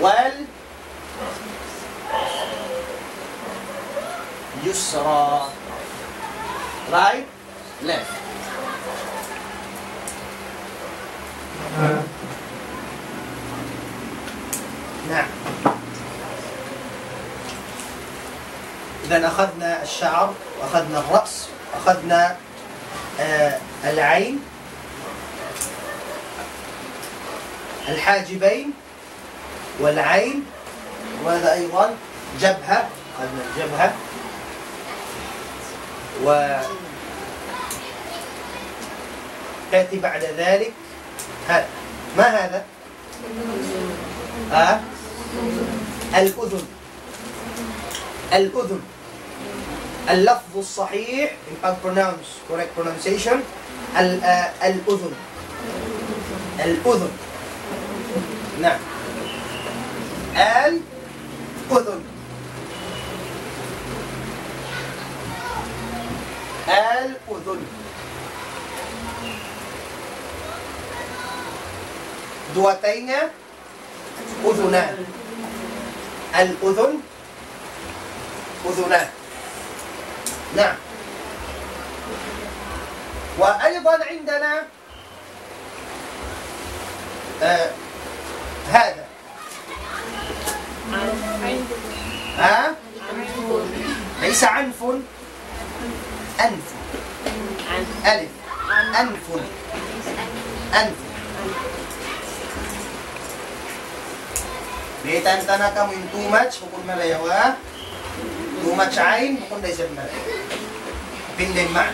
وال يسرى. Right, left. نعم. إذن أخذنا الشعر، وأخذنا الرأس، وأخذنا، آه، العين، الحاجبين، والعين، وماذا أيضًا؟ جبهة، أخذنا الجبهة. و تأتي بعد ذلك هذا. ما هذا؟ ها؟ الأذن. الأذن. اللفظ الصحيح, in pag-pronounce, correct pronunciation, ال-, آه، الأذن. الأذن. نعم. الأذن. الأذن. Duwa tainga, أذنان. الأذن أذنان. نعم. وأيضًا عندنا، آه، هذا. ها؟ ليس عنف. أنف. ألف. أنف. أنف. Baytaan ta na kamu in too much, bukun marayaw, ha? Too much ain, bukun da isab marayaw. Pinda in maana.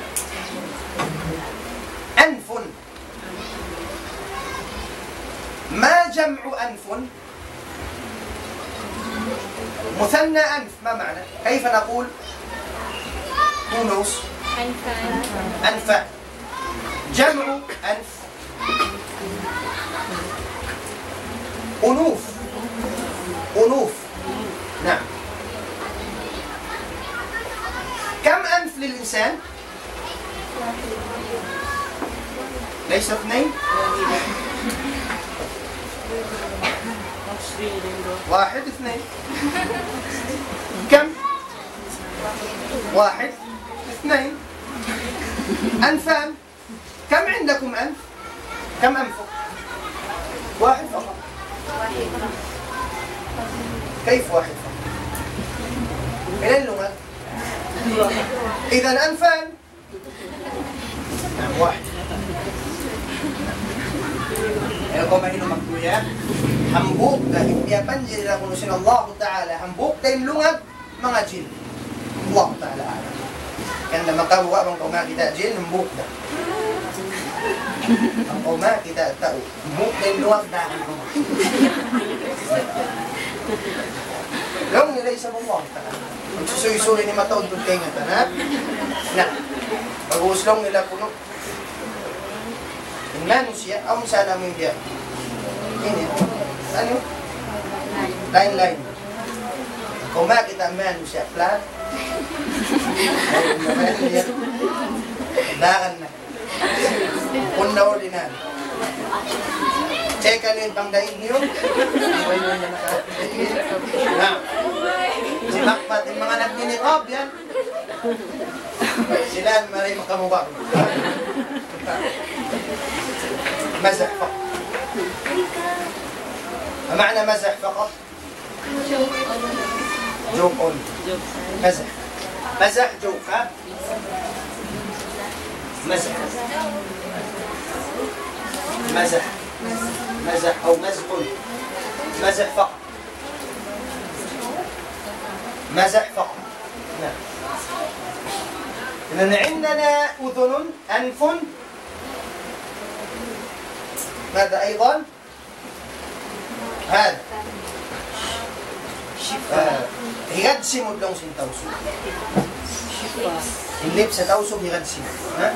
أنف. ما جمع أنف؟ مثنى أنف، ما معنى؟ كيف نقول؟ Who knows؟ أنفان. أنفان. جمع أنف. أنوف. أنوف. نعم. كم أنف للإنسان؟ ليس اثنين؟ واحد، اثنين. كم؟ واحد، اثنين. أنفان. كم عندكم أنف؟ كم أنفك؟ واحد فقط. كيف واحد فقط؟ Ilan lungag? إذن أنفان. Naam, واحد. Ayaw kaw mahinum magtuya. Hambuuk da, in piyapanjari da kunu' sin Allahu Ta'ala. Hambuuk da in lungag, manga jin. Allahu Ta'ala a'lam. Hangkan da makaruwa bang kaw makakita' jin, hambuuk da. Bang kaw makakita' tau, hambuuk da in lungag da. Laung nila isab Allahu Ta'ala. Magsusuy-suy ini mataud kung kaingatan, ha? Na. Pag-uus laung nila kunu'. In manusiya', awn sa namu' biya' ini. Unu? Line, line. Kaw makakita' manusiya' flat. Dagan na. Kunda ordinary. Check unu in pangdaig niyu. Na. Simakpat in manga nagni-niqab yan. Sila in mari makamuka. مزح فقط. ما معنى مزح فقط؟ Joke on. مزح. مزح joke, ha? مزح. مزح. مزح أو مزح. مزح فقط. مزح فقط. نعم. إذن عندنا أذن، أنف. ماذا أيضا؟ هذا. Ah, higad simud laung sin Tausug. In lips ha Tausug higad simud. Ha?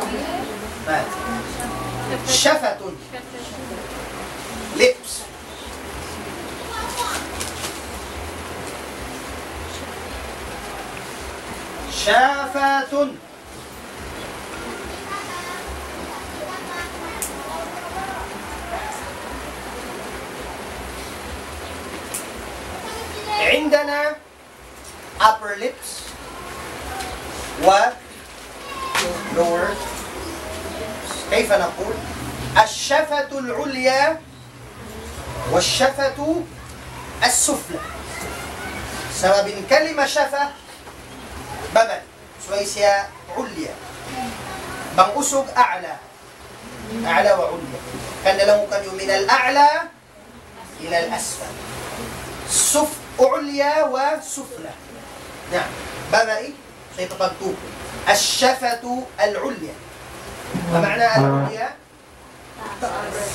Ah. شفة. Lips. شفة. عندنا upper lips و lower lips. كيف نقول؟ الشفة العليا والشفة السفلى. Sabab in kalima shafa, baba'. Subay siya ulya. Bang usug a'la. A'la wa ulya. Kan dalam bukan من الأعلى إلى الأسفل. سف-، عليا وسفلى. نعم. Babai, sa' ipapagtuku. الشفة العليا. ما معنى العليا؟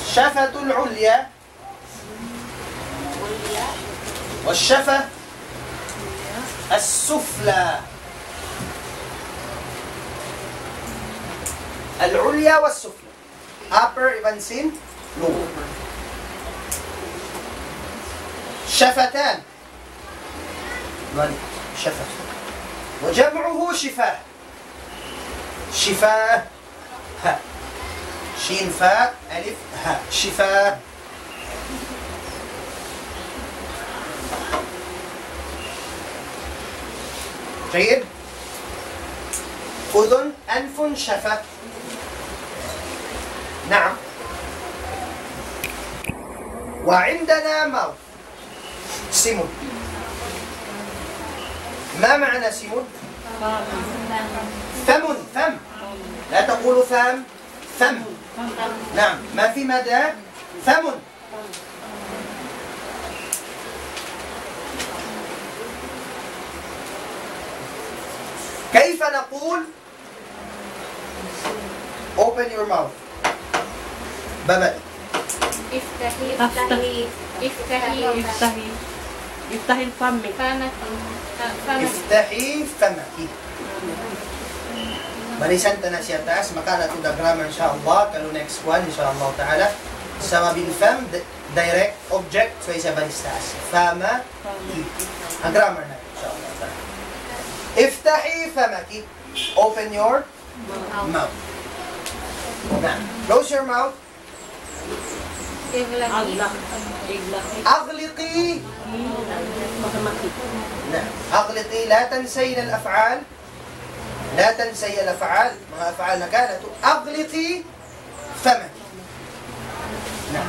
الشفة العليا والشفة السفلى. العليا والسفلى. Upper iban sin lower. شفتان. Mali. شفة. وجمعه شفاه. شفاه. ها. شين فاء ألف هاء. شفاه. طيب. أذن، أنف، شفة. نعم. وعندنا mouth. Simud. ما معنى simud؟ فم، فم. لا تقول فم، فم. نعم، ما في مد. فم. كيف نقول Open your mouth. Baba'. افتحي، افتح-، افتحي، افتحي، افتحي. افتحي فمك. فمك. فمك. افتحي فمك. Barisan ta na siya taas, maka na tuud in grammar, insha Allah, kalu next one, insha Allah ta'ala. Sabab in fam, the, Direct object, subay siya balistaas. Famaki. Ang grammar na, inshallah. افتحي فمك. Open your mouth. Na, close your mouth. أغلقي. Na, أغلقي. لا تنسين الأفعال. لا تنسي الأفعال. Manga af'al na كانت. أغلقي فمك. Na.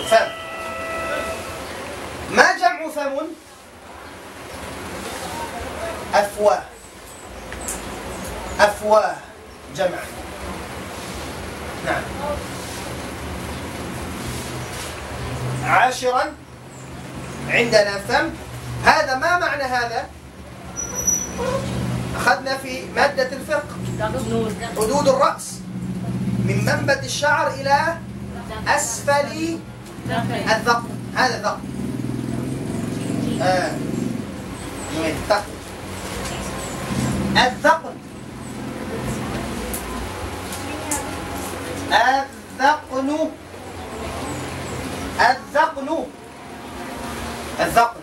فم. ما جمع فم؟ أفواه. أفواه جمع. نعم. عاشرا عندنا فم. هذا ما معنى هذا؟ أخذنا في مادة الفقه حدود الرأس من منبت الشعر إلى أسفل الذقن. هذا الذقن. آه. وين؟ الذقن. الذقن. الذقن. الذقن. الذقن.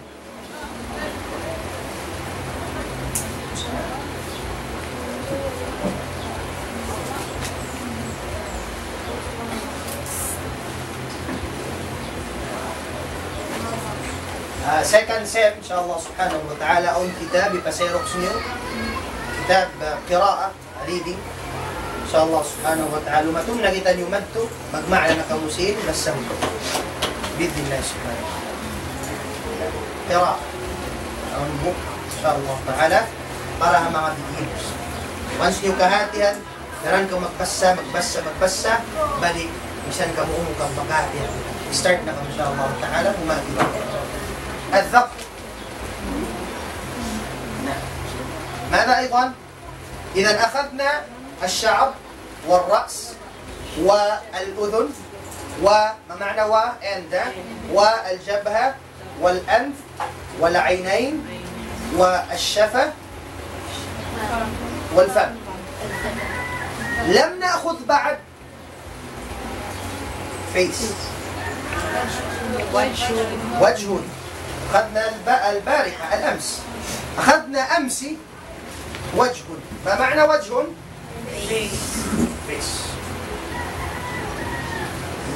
Ah, second sem, inshallah subhanahu wa ta'ala, awn kitab, hipaxerox niyu. Kitab, ah, qira'a. Reading. Inshallah subhanahu wa ta'ala, umatun na kitaniyu madtu, magma'na na kamu sin, basa. بإذن الله سبحانه وتعالى. Qira'a. Awn book, inshallah ta'ala, para ha manga beginners. Once niyu kahatihan, daran kamu magbasa, magbasa, magbasa, balik, misan kamu umum kamu makahatihan. Start na kamu, inshallah ta'ala, bumati. الذقن. نعم. ماذا أيضا؟ إذا أخذنا الشعر والرأس والأذن وما معنى و and والجبهة والأنف والعينين والشفة والفم. لم نأخذ بعد face. وجه. أخذنا الب-، البارحة، الأمس. أخذنا أمس وجه. ما معنى وجه؟ Face. Face.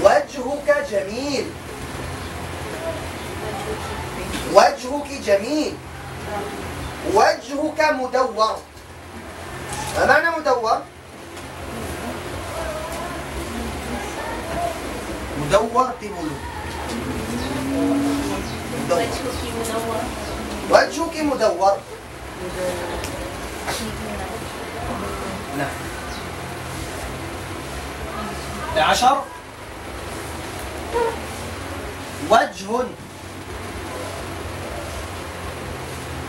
وجهك جميل. وجهك جميل. وجهك مدور. ما معنى مدور؟ مدور تبولو. مدور. وجهك مدور. نعم. عشر. وجه.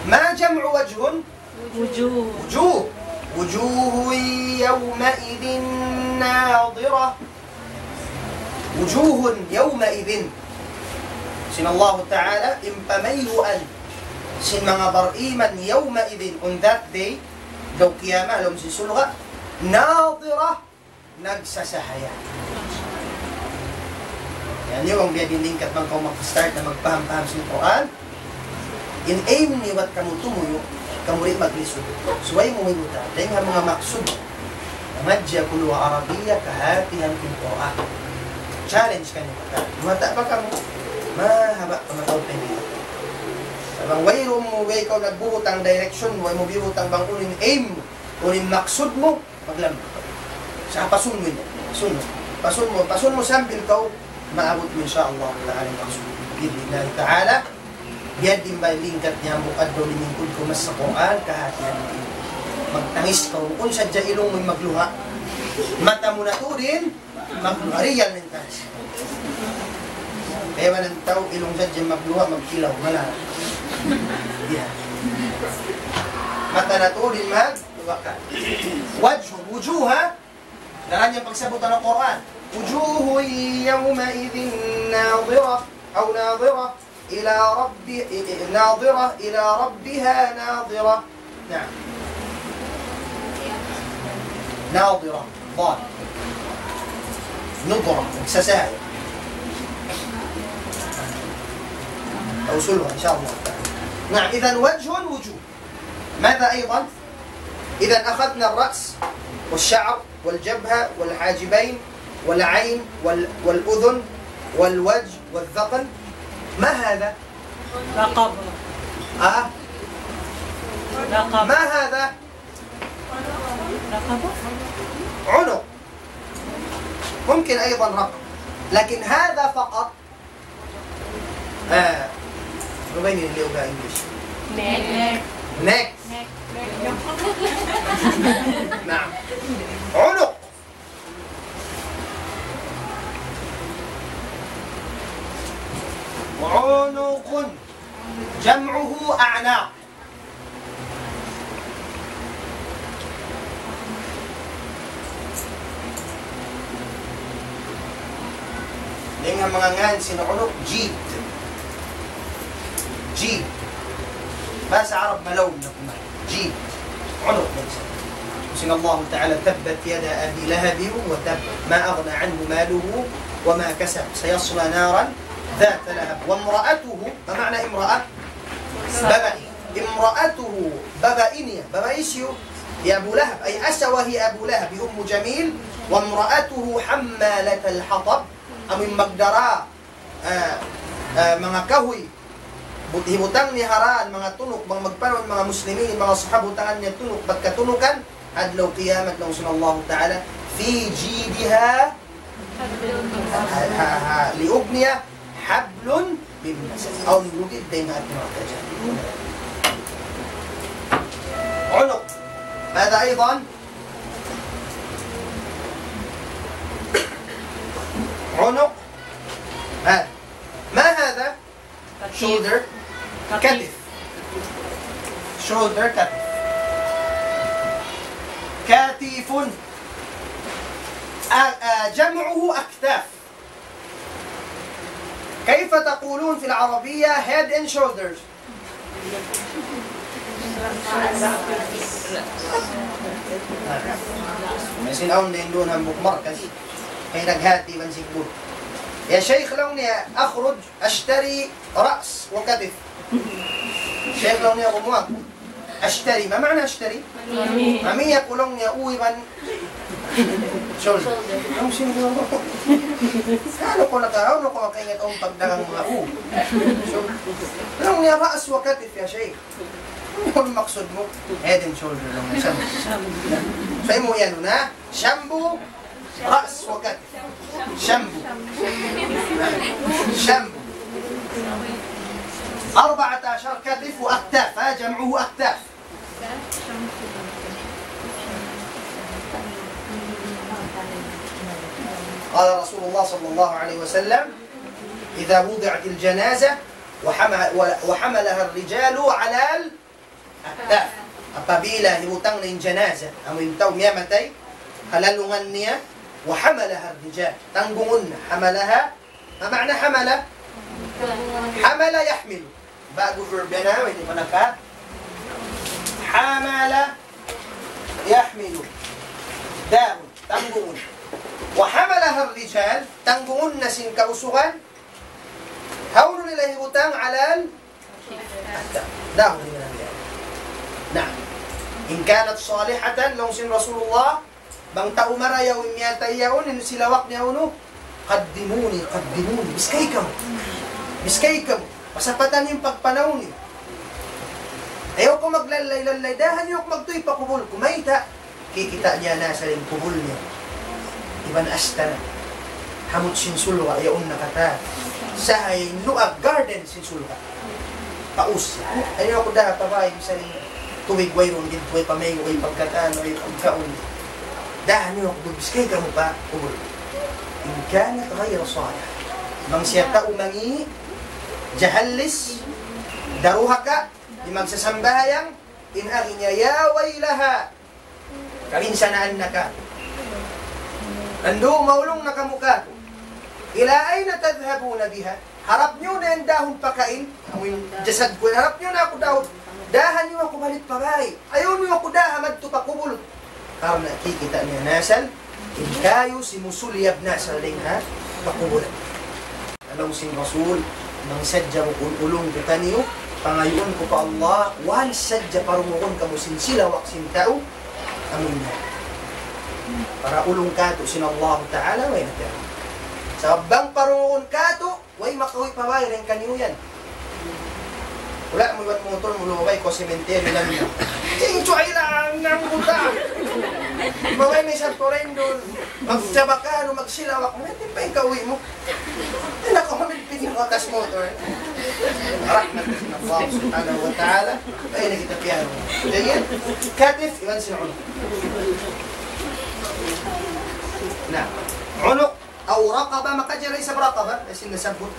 ما جمع وجه؟ وجوه. وجوه. وجوه يومئذ ناضرة. وجوه يومئذ. Sin Allah Ta'ala, in pamayhuan sin manga bariman, يومئذ, on that day, adlaw qiyamah, ha lawm sin surga', ناضرة, nagsasahaya. Yan, bang biya' diin lingkat bang kaw mag-start na magpaham-paham sin Qur'an, in aim niyu bat kamu tumuyu', kamu di' maglisud. Subay mu hibuta', dayn ha manga maksud. Mangadji' aku lugha Arabiya, kahatihan in Qur'an. Challenge kaniyu katan. Mata pa kamu, mahaba' pa mataud pa ini. Bang wayruun mu, way kaw nagbutang direction, way mu biyutang bang unu in aim mu, unu in maksud mu, Paglam. Sa' pasun mu ini. Pasun mu. Pasun mu, pasun mu sambil kaw maabut mu, insya Allah ta'ala, in maksud. بإذن الله تعالى. Biya' diin ba in lingkat niya, hambuuk adlaw limingkud kaw masa Qur'an, kahatihan mu ini. Magtangis kaw, bukun sadja ilung mu in magluha'. Mata mu na tuud in magluha', real na in tangis. Kaya man in tau, ilung sadja magluha', magkilaw, mala. Biya'. Mata na tuud in mag- Waka. Wajhun, wujuha. Daran niya pagsabutan ha Qur'an. وجوه يومئذ ناضرة أو ناظرة إلى رب، ناظرة إلى ربها ناظرة. نعم. ناظرة. ضاد. نظرة، exercise. أو سلوى إن شاء الله تعالى. نعم، إذن وجه وجوه. ماذا أيضا؟ إذن أخذنا الرأس والشعر والجبهة والحاجبين والعين وال-، والأذن والوجه والذقن. ما هذا؟ رقبة. آه؟ رقبة. ما هذا؟ رقبة. عنق. ممكن أيضا رقبة. لكن هذا فقط. آه. Ano ba in liyaw ha English? Neck. Neck. نعم. عنق. عنق. جمعه أعناق. Dayn ha manga ngan sin عنق, jid. Jid. Bahasa Arab malaw na kuman. Jid. عنق. Sin Allah Ta'ala, تبت يدا أبي لهب وتب، ما أغنى عنه ماله وما كسب، سيصلى نارا ذات لهب، وامرأته، ما معنى امرأة؟ Babai. امرأته, babai niya, babai hisiyu? Hi Abu Lahab, أي أسى وهي أبو لهب, أم جميل, وامرأته حمالة الحطب, amu in magdara, ah, ah, manga kahuy, but-, hibutang niya ha dān, manga tunuk, bang magpanaw in manga muslimin, manga sahaba, butangan niya tunuk, bat katunukan, adlaw kiyamat, laung sin Allah Ta'ala, في جيدها, ha, ha, ha, liug niya, حبل من مسد. Awn lugid dayn ha api narka' jahannam. عنق. ماذا أيضا؟ عنق. ها. ما هذا؟ Shoulder. Katif. Shoulder, katif. كتف. آه، آه، جمعه أكتاف. كيف تقولون في العربية head and shoulders؟ Misan awn na in duun hambuuk markas, kay naghati iban sigbut. يا شيخ, laung niya, أخرج أشتري رأس وكتف. Shaykh, laung niya, kumuha aku. أشتري. ما معنى أشتري؟ Mami. Mami, aku, laung niya, u iban shoulder. Laung sin duwa. Unu kaw naka-, unu kaw makaingat awn pagdagang manga u? So, laung niya, رأس وكتف يا شيخ. Unu in maksud mu? Head and shoulder, laung niya. Sa' mu yan na. Shampoo, رأس وكتف. شنبو. شنبو. أربعة عشر كتف وأكتاف، ها، جمعه أكتاف. قال رسول الله صلى الله عليه وسلم: إذا وضعت الجنازة وحم-، وحملها الرجال على ال-، أكتاف. Apabila hibutang na in janaza, amu in tau miyatay, ha lalungan niya, وحملها الرجال. Tanggungun na. حملها. ما معنى حمل؟ حمل يحمل. Ba'gu verb yan, ha? Way di' pa naka-. حمل يحمل. Daun. Tanggungun. وحملها الرجال. Tanggungun na sin kausugan. Hawnu nila hibutang? على ال-. Daun nila yan. نعم. إن كانت صالحة, laung sin Rasulullah, bang tau marayaw in miyatay yaun, in silawak niya unu, قدموني، قدموني. Biskay kamu. Biskay kamu. Pasapatan niyu in pagpanaw niyu. Ayaw kamu maglallay-lallay. Dāha niyu aku magtuy pa kubul ku. Mayta'? Kikita' niya na sa in kubul niya. Iban asta na. Hamut sin surga', yaun na katan. Sa' in luag, garden sin surga'. Paus. Ayaw aku dāha pa bay, misan in tubig wayruun, di' way pamaygu', way pagkataan, way pagkaun. Dāha niyu aku, biskay kamu pa kubul. إن كانت غير صالحة. Bang siya tau mangi', jahallis, daruhaka, di' magsasambahayang, in agi niya, يا ويلها. Kabinsanaan na kāku'. Landu', maulung na kamu kāku'. إلى أين تذهبون بها؟ Harap niyu na yan dāhun pa kain? Amu in jasad ku, harap niyu na aku dāhun? Dāha niyu aku balik pa bāy. Ayaw niyu aku dāha madtu pa kubul. Karna' kikita' niya na asal In kayu simusulyab na sa dayn ha kakubulan. Laung sin Rasul, bang sadja bukun ulung ku kaniyu, pangayuun ku pa Allah, one sadja parungugun kamu sin silawak sin tau, amu in. Para ulung katu' sin Allah Ta'ala, way na katu'. Sabab bang parungugun katu', way makawi' pa bay dayn kaniyu yan. Wala' mu iban motor mu, lubay kaw sementeryo lang yan. Sing chuay lang nang buta. Maway may sa torendon. Magsabaka, no, magsilawak mu. Hindi pa ikaw uwi mu. Hindi na ako mamilipid ng atas motor. Rahmat ng Allah subhanahu wa ta'ala. Ay, nakita piyan. Kaya yan, katif, iban sin unuq. Na, unuq. أو رقبة، makajari isab raqaba, sin nasabbut,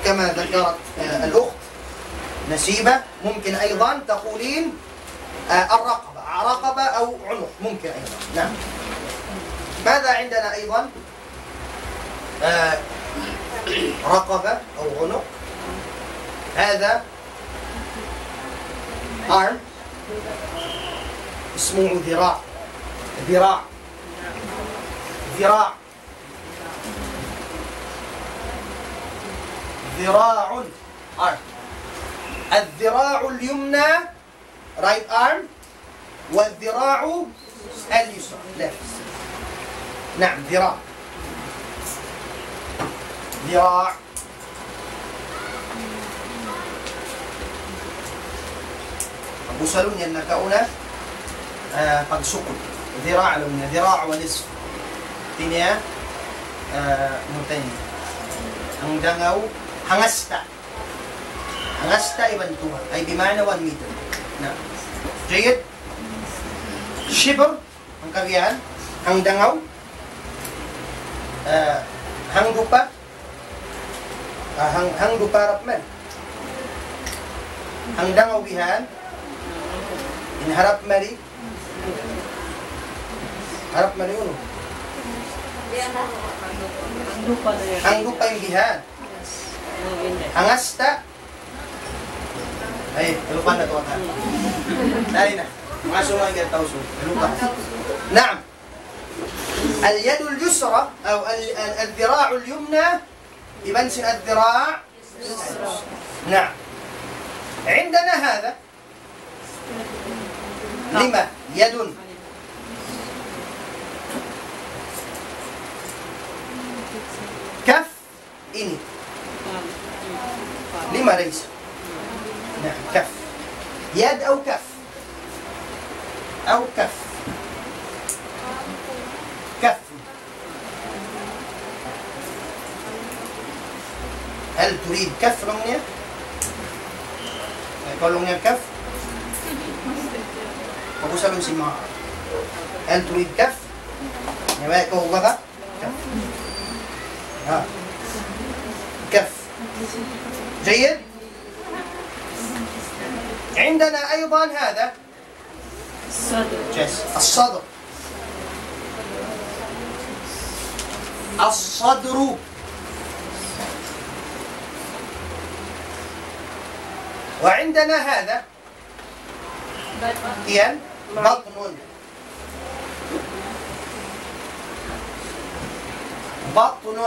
كما ذكرت، آه، الأخت نسيبة، ممكن أيضا تقولين، آه، الرقبة، رقبة أو عنق، ممكن أيضا. نعم. ماذا عندنا أيضا؟ آه، رقبة أو عنق. هذا arm، اسمه ذراع. ذراع. ذراع. ذراع. Arm. الذراع اليمنى، right arm، والذراع اليسرى، left. نعم، ذراع. ذراع. Busalun yan nakauna, ah, pagsukul. Dhira', alam niya, dhira' wa nisf. Hati niya, ah, mutay. Hangdangaw, hangasta. Hangasta iban tunga'. Ay, bima'na one meter. Na. Jayyid. Shibr, hangkabihan, hangdangaw, ah, hangdupa, Ah, hang, hangdupa harap mari. Hangdangaw bihan. In harap mari. Harap mari unu? Hangdupa in bihan. Hangasta. Ay, lupa na to, ha? Dari na. Masuk lagi ang tausu. Lupa. Naam. اليد اليسرى أو ال-، ال-، الذراع اليمنى، iban sin الذراع. نعم. عندنا هذا. Lima. يد. كف. Ini. Lima da isab. Na, kaf. Yad aw kaf? Aw kaf? Kaf. هل تريد كف laung niya? Ikaw laung niya kaf? Pag-usap sin manga. هل تريد كف? Ikaw ba ka? كف. ها. كف. جيد؟ عندنا أيضا هذا. الصدر. Chest. الصدر. الصدر. وعندنا هذا. Yan, بطن. بطن.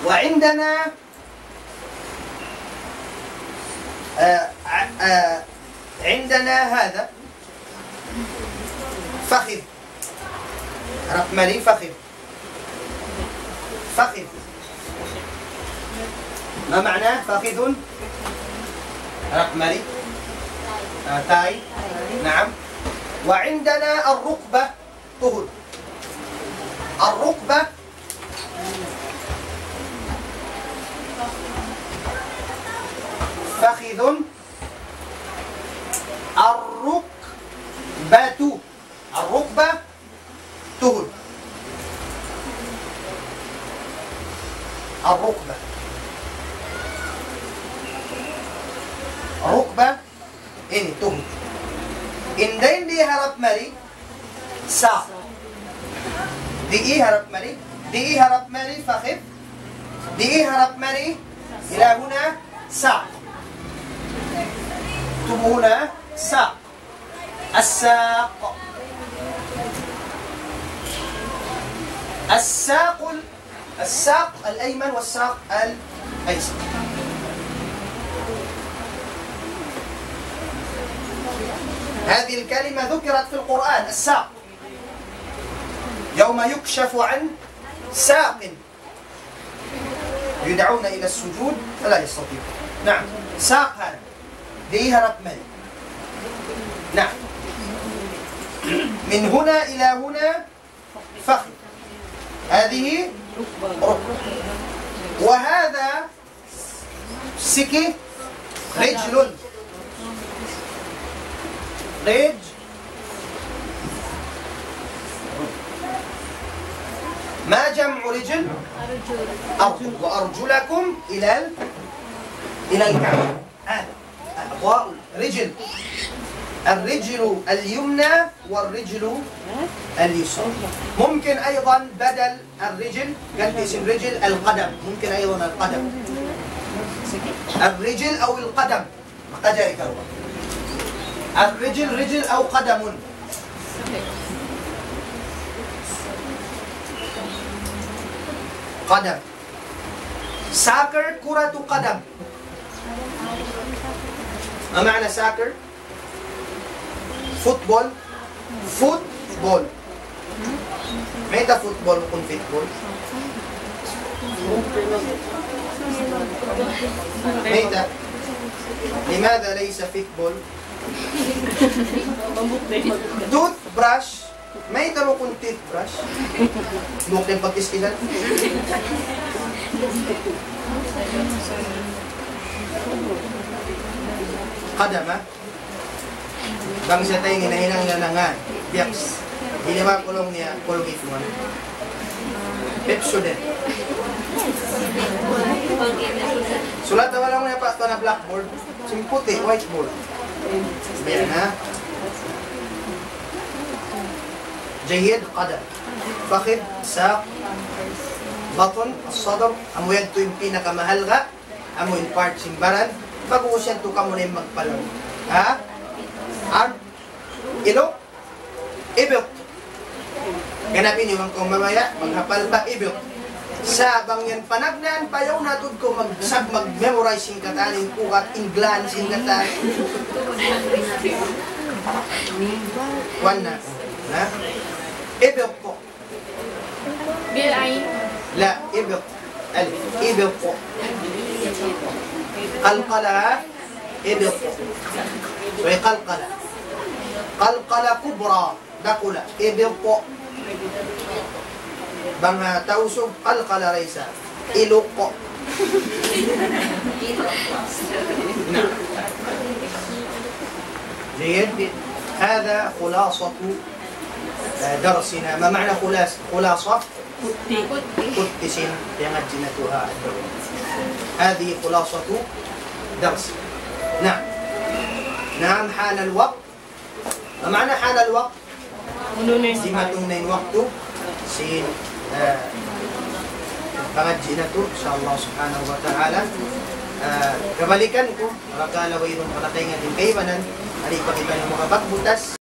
وعندنا، آه، آه، عندنا هذا فخذ. Harap mari فخذ. فخذ. ما معنى فخذ؟ Harap mari. Ah, thigh. نعم. وعندنا الركبة. Tuhud. الركبة. فخذ. الركبة. الركبة. Tuhud. الركبة. Rukba. Ini, tuhud. In dayn di harap mari, saq. Di harap mari, di harap mari, fakhidh. Di harap mari, ila huna, saq. Tubu huna, saq. As-saq. الساق ال-، الساق الأيمن والساق الأيسر. هذه الكلمة ذكرت في القرآن، الساق. يوم يكشف عن ساق يدعون إلى السجود فلا يستطيعون. نعم، ساق هذا. دي هرب مالي. نعم. من هنا إلى هنا فخذ. هذه ركبة. وهذا سكي رجل. رجل. ما جمع رجل؟ أرجل. وأرجلكم إلى ال-، إلى الكعبة. هذا. أعضاء الرجل. الرجل اليمنى والرجل اليسرى. ممكن أيضًا بدل الرجل، قال اسم رجل القدم. ممكن أيضًا القدم. الرجل أو القدم. Makajari karuwa. الرجل رجل أو قدم. قدم. Soccer, كرة قدم. ما معنى soccer؟ Football. Football. Mayta' football bukun fitball? Mayta'. لماذا ليس fitball؟ Toothbrush. Mayta' bukun toothbrush? Buuk na in pagkiskisan. Qadama. Bang siya tayo, hinahinang na nangan. Biyaps. Di' na makulung niya, kulung ikuan. Pepsodent. Sulat na walang niya pa, pa na blackboard. Simputi, whiteboard. Biya' na. Jayyid, qadam. Fakhid, saq, batn, sadr, amu yadtu in pinakamahalga', amu in part sin baran, pag-uusyan tu kamu na in magpalaw. Ha? Arm, iluk, ibit. Kaya na biniwan kaw mamaya, maghapal pa ibit. Sa' bang yan panagnaan pa yaun na tuud kaw mag-, sab-, mag-memorize sin katan, in ugat, in gland sin katan. Kuwan na. Ha? Ibit po. Bil ain. La, ibit. Alif. Ibit po. Qalqala, ibit po. So, qalqala. Qalqala kubra. Dakula'. Ibit po. Bang ha Tausug, qalqala da isab. Iluk po. Na. Jayyid. هذا خلاصة، آه، درسنا. ما معنى خلاص-، خلاصة؟ Kuti. Kuti sin, piyangadji' natu' ha. هذه خلاصة درس. نعم. نعم، حان الوقت. ما معنى حان الوقت؟ Unu na in Dimatung na in waktu sin, ah, pangadji' natu', insya Allah subhanahu wa ta'ala. Ah, kabalikan ku, barakala wayruun pa nakaingat in kaibanan, di' pa kita na makapagbutas.